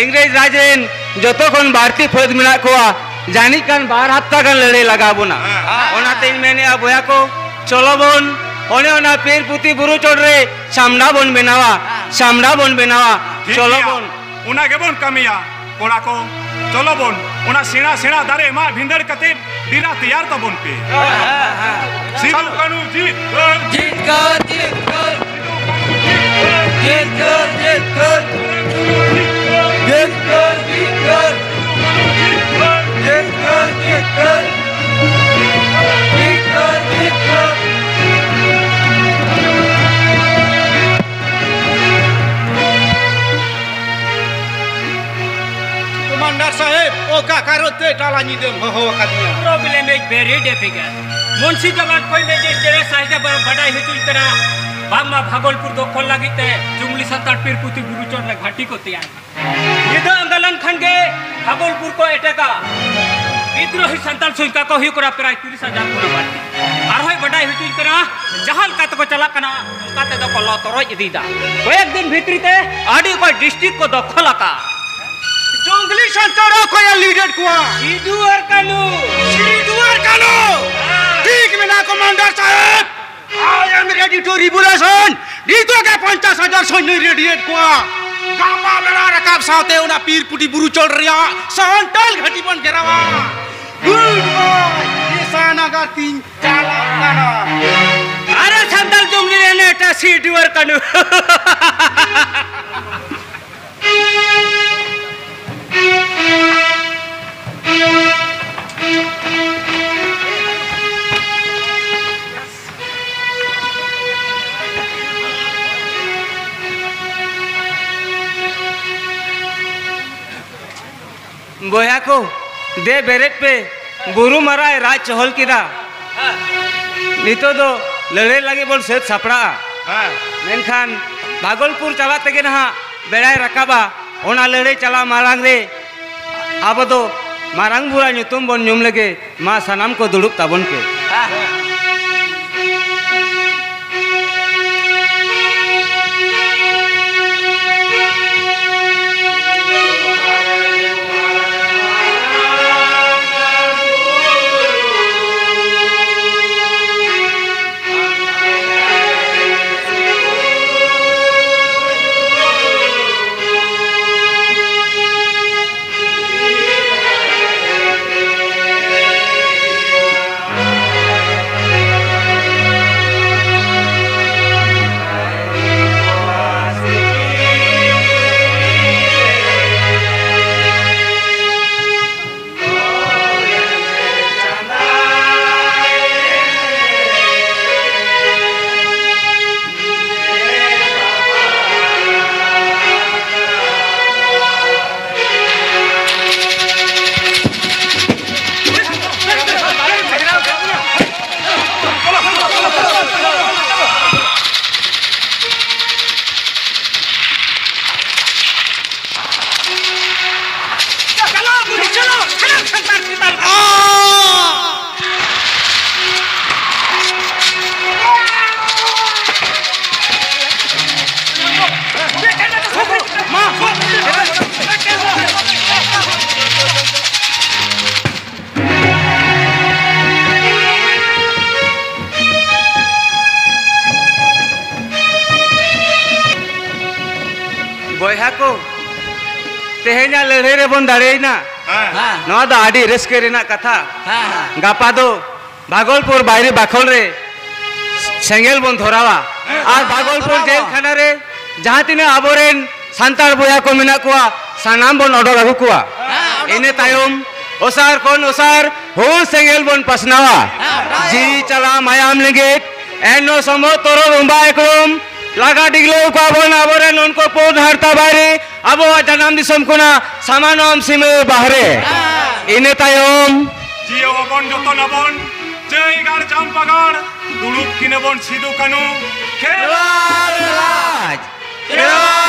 ᱤᱝᱨᱮᱡᱽ ᱨᱟᱡᱽ ᱨᱮᱱ ᱡᱚᱛᱚ ᱠᱷᱚᱱ ᱵᱟᱹᱲᱛᱤ ᱯᱷᱟᱹᱫ ᱢᱮᱱᱟᱜ ᱠᱚᱣᱟ᱾ ᱡᱟᱹᱱᱤᱡ ᱠᱷᱟᱱ ᱵᱟᱨ ᱦᱟᱯᱛᱟ ᱜᱟᱱ ᱞᱟᱹᱲᱦᱟᱹᱭ ᱞᱟᱜᱟᱣ ᱵᱚᱱᱟ᱾ ᱦᱮᱸ᱾ ᱚᱱᱟᱛᱮᱧ ᱢᱮᱱᱮᱫᱼᱟ ᱵᱚᱭᱦᱟ ᱠᱚ, ᱪᱚᱞᱚ ᱵᱚᱱ ᱚᱱᱮ ᱚᱱᱟ ᱯᱤᱨ ᱯᱩᱛᱤ ᱵᱩᱨᱩ ᱪᱚᱴ ᱨᱮ ᱪᱷᱟᱢᱰᱟ ᱵᱚᱱ ᱵᱮᱱᱟᱣᱟ, ᱪᱷᱟᱢᱰᱟ ᱵᱚᱱ ᱵᱮᱱᱟᱣᱟ᱾ ᱴᱷᱤᱠ ᱪᱚᱞᱚ ᱜᱮᱭᱟ᱾ ᱵᱚᱱ᱾ ᱚᱱᱟ ᱜᱮᱵᱚᱱ ᱠᱟᱹᱢᱤᱭᱟ᱾ ᱠᱚᱲᱟ ᱠᱚ, ᱪᱚᱞᱚ ᱵᱚᱱ ᱚᱱᱟ ᱥᱮᱬᱟ ᱥᱮᱬᱟ ᱫᱟᱨᱮ ᱢᱟᱜ ᱵᱷᱤᱸᱫᱟᱹᱲ ᱠᱟᱛᱮ ᱰᱮᱨᱟ ᱛᱮᱭᱟᱨ ᱛᱟᱵᱚᱱ ᱯᱮ᱾ ᱥᱤᱫᱩ ᱠᱟᱹᱱᱦᱩ ᱡᱤᱛᱠᱟᱹᱨ! ᱡᱤᱛᱠᱟᱹᱨ, ᱡᱤᱛᱠᱟᱹᱨ! ᱡᱤᱛᱠᱟᱹᱨ, ᱡᱤᱛᱠᱟᱹᱨ! ᱡᱤᱛᱠᱟᱹᱨ, ᱡᱤᱛᱠᱟᱹᱨ! ᱡᱤᱛᱠᱟᱹᱨ, ᱡᱤᱛᱠᱟᱹᱨ! ᱡᱤᱛᱠᱟᱹᱨ, ᱡᱤᱛᱠᱟᱹᱨ! ᱠᱚᱢᱟᱱᱰᱟᱨ ᱥᱟᱦᱮᱵ, ᱚᱠᱟ ᱠᱟᱨᱚᱱ ᱛᱮ ᱛᱟᱞᱟ ᱧᱤᱫᱟᱹᱢ ᱦᱚᱦᱚ ᱟᱠᱟᱫᱤᱧᱟ? Problem is very difficult. Munshi ᱫᱚᱠᱟᱱ ᱠᱷᱚᱱ ᱢᱮᱡᱤᱥᱴᱨᱮᱴ ᱥᱟᱦᱮᱵ ᱮ ᱵᱟᱰᱟᱭ ᱦᱚᱪᱚᱧ ᱠᱟᱱᱟ, ᱵᱟᱝᱢᱟ ᱵᱷᱟᱜᱚᱞᱯᱩᱨ ᱫᱚᱠᱷᱚᱞ ᱞᱟᱹᱜᱤᱫ ᱛᱮ ᱡᱩᱝᱞᱤ ᱥᱟᱱᱛᱟᱲ ᱯᱤᱨ ᱯᱩᱛᱤ ᱵᱩᱨᱩ ᱪᱚᱴ ᱨᱮ ᱜᱷᱟᱹᱴᱤ ᱠᱚ ᱛᱮᱭᱟᱨ᱾ ᱧᱤᱫᱟᱹ ᱟᱸᱫᱳᱞᱚᱱ ᱠᱷᱟᱱ ᱜᱮ ᱵᱷᱟᱜᱚᱞᱯᱩᱨ ᱠᱚ ᱮᱴᱮᱠᱟ᱾ ᱵᱤᱫᱽᱨᱳᱦᱤ ᱥᱟᱱᱛᱟᱲ ᱥᱚᱝᱠᱷᱟ ᱠᱚ ᱦᱩᱭᱩᱜ ᱠᱟᱱᱟ ᱯᱨᱟᱭ ᱛᱤᱨᱤᱥ ᱦᱟᱡᱟᱨ ᱠᱷᱚᱱ ᱵᱟᱹᱲᱛᱤ᱾ ᱟᱨᱦᱚᱸᱭ ᱵᱟᱰᱟᱭ ᱦᱚᱪᱚᱧ ᱠᱟᱱᱟ, ᱡᱟᱦᱟᱸ ᱞᱮᱠᱟ ᱛᱮᱠᱚ ᱪᱟᱞᱟᱜ ᱠᱟᱱᱟ, ᱚᱱᱠᱟ ᱛᱮᱫᱚ ᱠᱚ ᱞᱚ ᱛᱚᱨᱚᱡ ᱤᱫᱤᱭᱮᱫᱟ᱾ ᱠᱚᱭᱮᱠ ᱫᱤᱱ ᱵᱷᱤᱛᱨᱤ ᱛᱮ ᱟᱹᱰᱤ ᱚᱠᱚᱡ ᱰᱤᱥᱴᱨᱤᱠᱴ ᱠᱚ ᱫᱚᱠᱷᱚᱞ ᱟᱠᱟᱫ᱾ ᱡᱚᱝᱜᱽᱞᱤ ᱥᱟᱱᱛᱟᱲ ᱚᱠᱚᱭᱮ ᱞᱤᱰ ᱮᱫ ᱠᱚᱣᱟ? ᱥᱤᱫᱩ ᱟᱨ ᱠᱟᱹᱱᱩ᱾ ᱥᱤᱫᱩ ᱟᱨ ᱠᱟᱹᱱᱩ! ᱦᱮᱸ᱾ ᱴᱷᱤᱠ ᱢᱮᱱᱟᱜᱼᱟ, commander ᱥᱟᱦᱮᱵ᱾ I am ready to revolution. ᱱᱤᱛᱚᱜ ᱜᱮ ᱯᱚᱧᱪᱟᱥ ᱦᱟᱡᱟᱨ ᱥᱚᱭᱱᱚᱧ ᱨᱮᱰᱤᱭᱮᱫ ᱠᱚᱣᱟ᱾ ᱜᱟᱯᱟ ᱵᱮᱲᱟ ᱨᱟᱠᱟᱵ ᱥᱟᱶᱛᱮ ᱚᱱᱟ ᱯᱤᱨ ᱯᱩᱴᱤ ᱵᱩᱨᱩ ᱪᱚᱴ ᱨᱮᱭᱟᱜ ᱥᱟᱱᱛᱟᱲ ᱜᱷᱟᱹᱴᱤ ᱵᱚᱱ ᱜᱷᱮᱨᱟᱣᱟ᱾ Good boy, ᱱᱤᱥᱟᱱᱟᱜᱟᱨ ᱛᱤᱧ ᱪᱟᱞᱟᱜ ᱠᱟᱱᱟ᱾ ᱟᱨᱮ ᱥᱟᱱᱛᱟᱲ ᱡᱚᱝᱜᱽᱞᱤ ᱨᱮᱱ ᱮᱴᱟᱜ ᱥᱤᱫᱩ ᱟᱨ ᱠᱟᱹᱱᱩ᱾ ᱵᱚᱭᱦᱟ ᱠᱚ, ᱫᱮ ᱵᱮᱨᱮᱫ ᱯᱮ, ᱵᱩᱨᱩ ᱢᱟᱨᱟᱭ ᱨᱟᱡᱽ ᱪᱚᱦᱚᱞ ᱠᱮᱫᱟ᱾ ᱱᱤᱛᱚᱜ ᱫᱚ ᱞᱟᱹᱲᱦᱟᱹᱭ ᱞᱟᱹᱜᱤᱫ ᱵᱚᱱ ᱥᱟᱹᱛ ᱥᱟᱯᱲᱟᱜᱼᱟ᱾ ᱦᱮᱸ᱾ ᱢᱮᱱᱠᱷᱟᱱ ᱵᱷᱟᱜᱚᱞᱯᱩᱨ ᱪᱟᱞᱟᱜ ᱛᱮᱜᱮ ᱱᱟᱦᱟᱜ ᱵᱮᱲᱟᱭ ᱨᱟᱠᱟᱵᱟ᱾ ᱚᱱᱟ ᱞᱟᱹᱲᱦᱟᱹᱭ ᱪᱟᱞᱟᱣ ᱢᱟᱲᱟᱝ ᱨᱮ ᱟᱵᱚ ᱫᱚ ᱢᱟᱨᱟᱝ ᱵᱩᱨᱩᱣᱟᱜ ᱧᱩᱛᱩᱢ ᱵᱚᱱ ᱧᱩᱢ ᱞᱮᱜᱮ᱾ ᱢᱟ ᱥᱟᱱᱟᱢ ᱠᱚ ᱫᱩᱲᱩᱵ ᱛᱟᱵᱚᱱ ᱯᱮ᱾ ᱵᱚᱭᱦᱟ ᱠᱚ, ᱛᱮᱦᱮᱧᱟᱜ ᱞᱟᱹᱲᱦᱟᱹᱭ ᱨᱮᱵᱚᱱ ᱫᱟᱲᱮᱭᱮᱱᱟ᱾ ᱦᱮᱸ᱾ ᱱᱚᱣᱟ ᱫᱚ ᱟᱹᱰᱤ ᱨᱟᱹᱥᱠᱟᱹ ᱨᱮᱱᱟᱜ ᱠᱟᱛᱷᱟ᱾ ᱦᱮᱸ, ᱦᱮᱸ᱾ ᱜᱟᱯᱟ ᱫᱚ ᱵᱷᱟᱜᱚᱞᱯᱩᱨ ᱵᱟᱭᱨᱤ ᱵᱟᱠᱷᱳᱞ ᱨᱮ ᱥᱮᱸᱜᱮᱞ ᱵᱚᱱ ᱫᱷᱚᱨᱟᱣᱟ᱾ ᱦᱮᱸ, ᱟᱨ ᱦᱮᱸ, ᱵᱷᱟᱜᱚᱞᱯᱩᱨ ᱫᱷᱚᱨᱟᱣᱟ᱾ ᱡᱮᱞ ᱠᱷᱟᱱᱟ ᱨᱮ ᱡᱟᱦᱟᱸ ᱛᱤᱱᱟᱹᱜ ᱟᱵᱚᱨᱮᱱ ᱥᱟᱱᱛᱟᱲ ᱵᱚᱭᱦᱟ ᱠᱚ ᱢᱮᱱᱟᱜ ᱠᱚᱣᱟ, ᱥᱟᱱᱟᱢ ᱵᱚᱱ ᱚᱰᱚᱠ ᱟᱹᱜᱩ ᱠᱚᱣᱟ᱾ ᱦᱮᱸ, ᱚᱰᱚᱠ ᱤᱱᱟᱹ ᱠᱚᱣᱟ᱾ ᱛᱟᱭᱚᱢ ᱚᱥᱟᱨ ᱠᱷᱚᱱ ᱚᱥᱟᱨ ᱦᱩᱞ ᱥᱮᱸᱜᱮᱞ ᱵᱚᱱ ᱯᱟᱥᱱᱟᱣᱟ᱾ ᱦᱮᱸ, ᱚᱰᱚᱠ᱾ ᱡᱤᱣᱤ ᱪᱟᱞᱟᱣ ᱢᱟᱭᱟᱢ ᱞᱤᱸᱜᱤᱛ ᱮᱱ ᱦᱚᱸ ᱥᱚᱢᱚᱛ ᱛᱚᱨᱚᱞ ᱩᱢᱵᱟ ᱮᱠᱲᱚᱢ ᱞᱟᱜᱟ ᱰᱤᱜᱽᱞᱟᱹᱣ ᱠᱚᱣᱟ ᱵᱚᱱ ᱟᱵᱚᱨᱮᱱ ᱩᱱᱠᱩ ᱯᱩᱸᱰ ᱦᱟᱨᱛᱟ ᱵᱟᱭᱨᱤ ᱟᱵᱚᱣᱟᱜ ᱡᱟᱱᱟᱢ ᱫᱤᱥᱚᱢ ᱠᱷᱚᱱᱟᱜ ᱥᱟᱢᱟᱱᱚᱢ ᱥᱤᱢᱟᱹ ᱵᱟᱦᱨᱮ᱾ ᱦᱮᱸ᱾ ᱤᱱᱟᱹ ᱛᱟᱭᱚᱢ ᱡᱤᱭᱟᱹᱣ ᱟᱵᱚᱱ ᱡᱚᱛᱚᱱ ᱟᱵᱚᱱ, ᱪᱟᱹᱭ ᱜᱟᱲ ᱪᱟᱢᱯᱟ ᱜᱟᱲ, ᱫᱩᱲᱩᱵ ᱠᱤᱱᱟᱵᱚᱱ ᱥᱤᱫᱩ ᱠᱟᱹᱱᱩ᱾ ᱠᱷᱮᱞᱣᱟᱲ ᱨᱟᱡᱽ᱾ ᱠᱷᱮᱞᱣᱟᱲ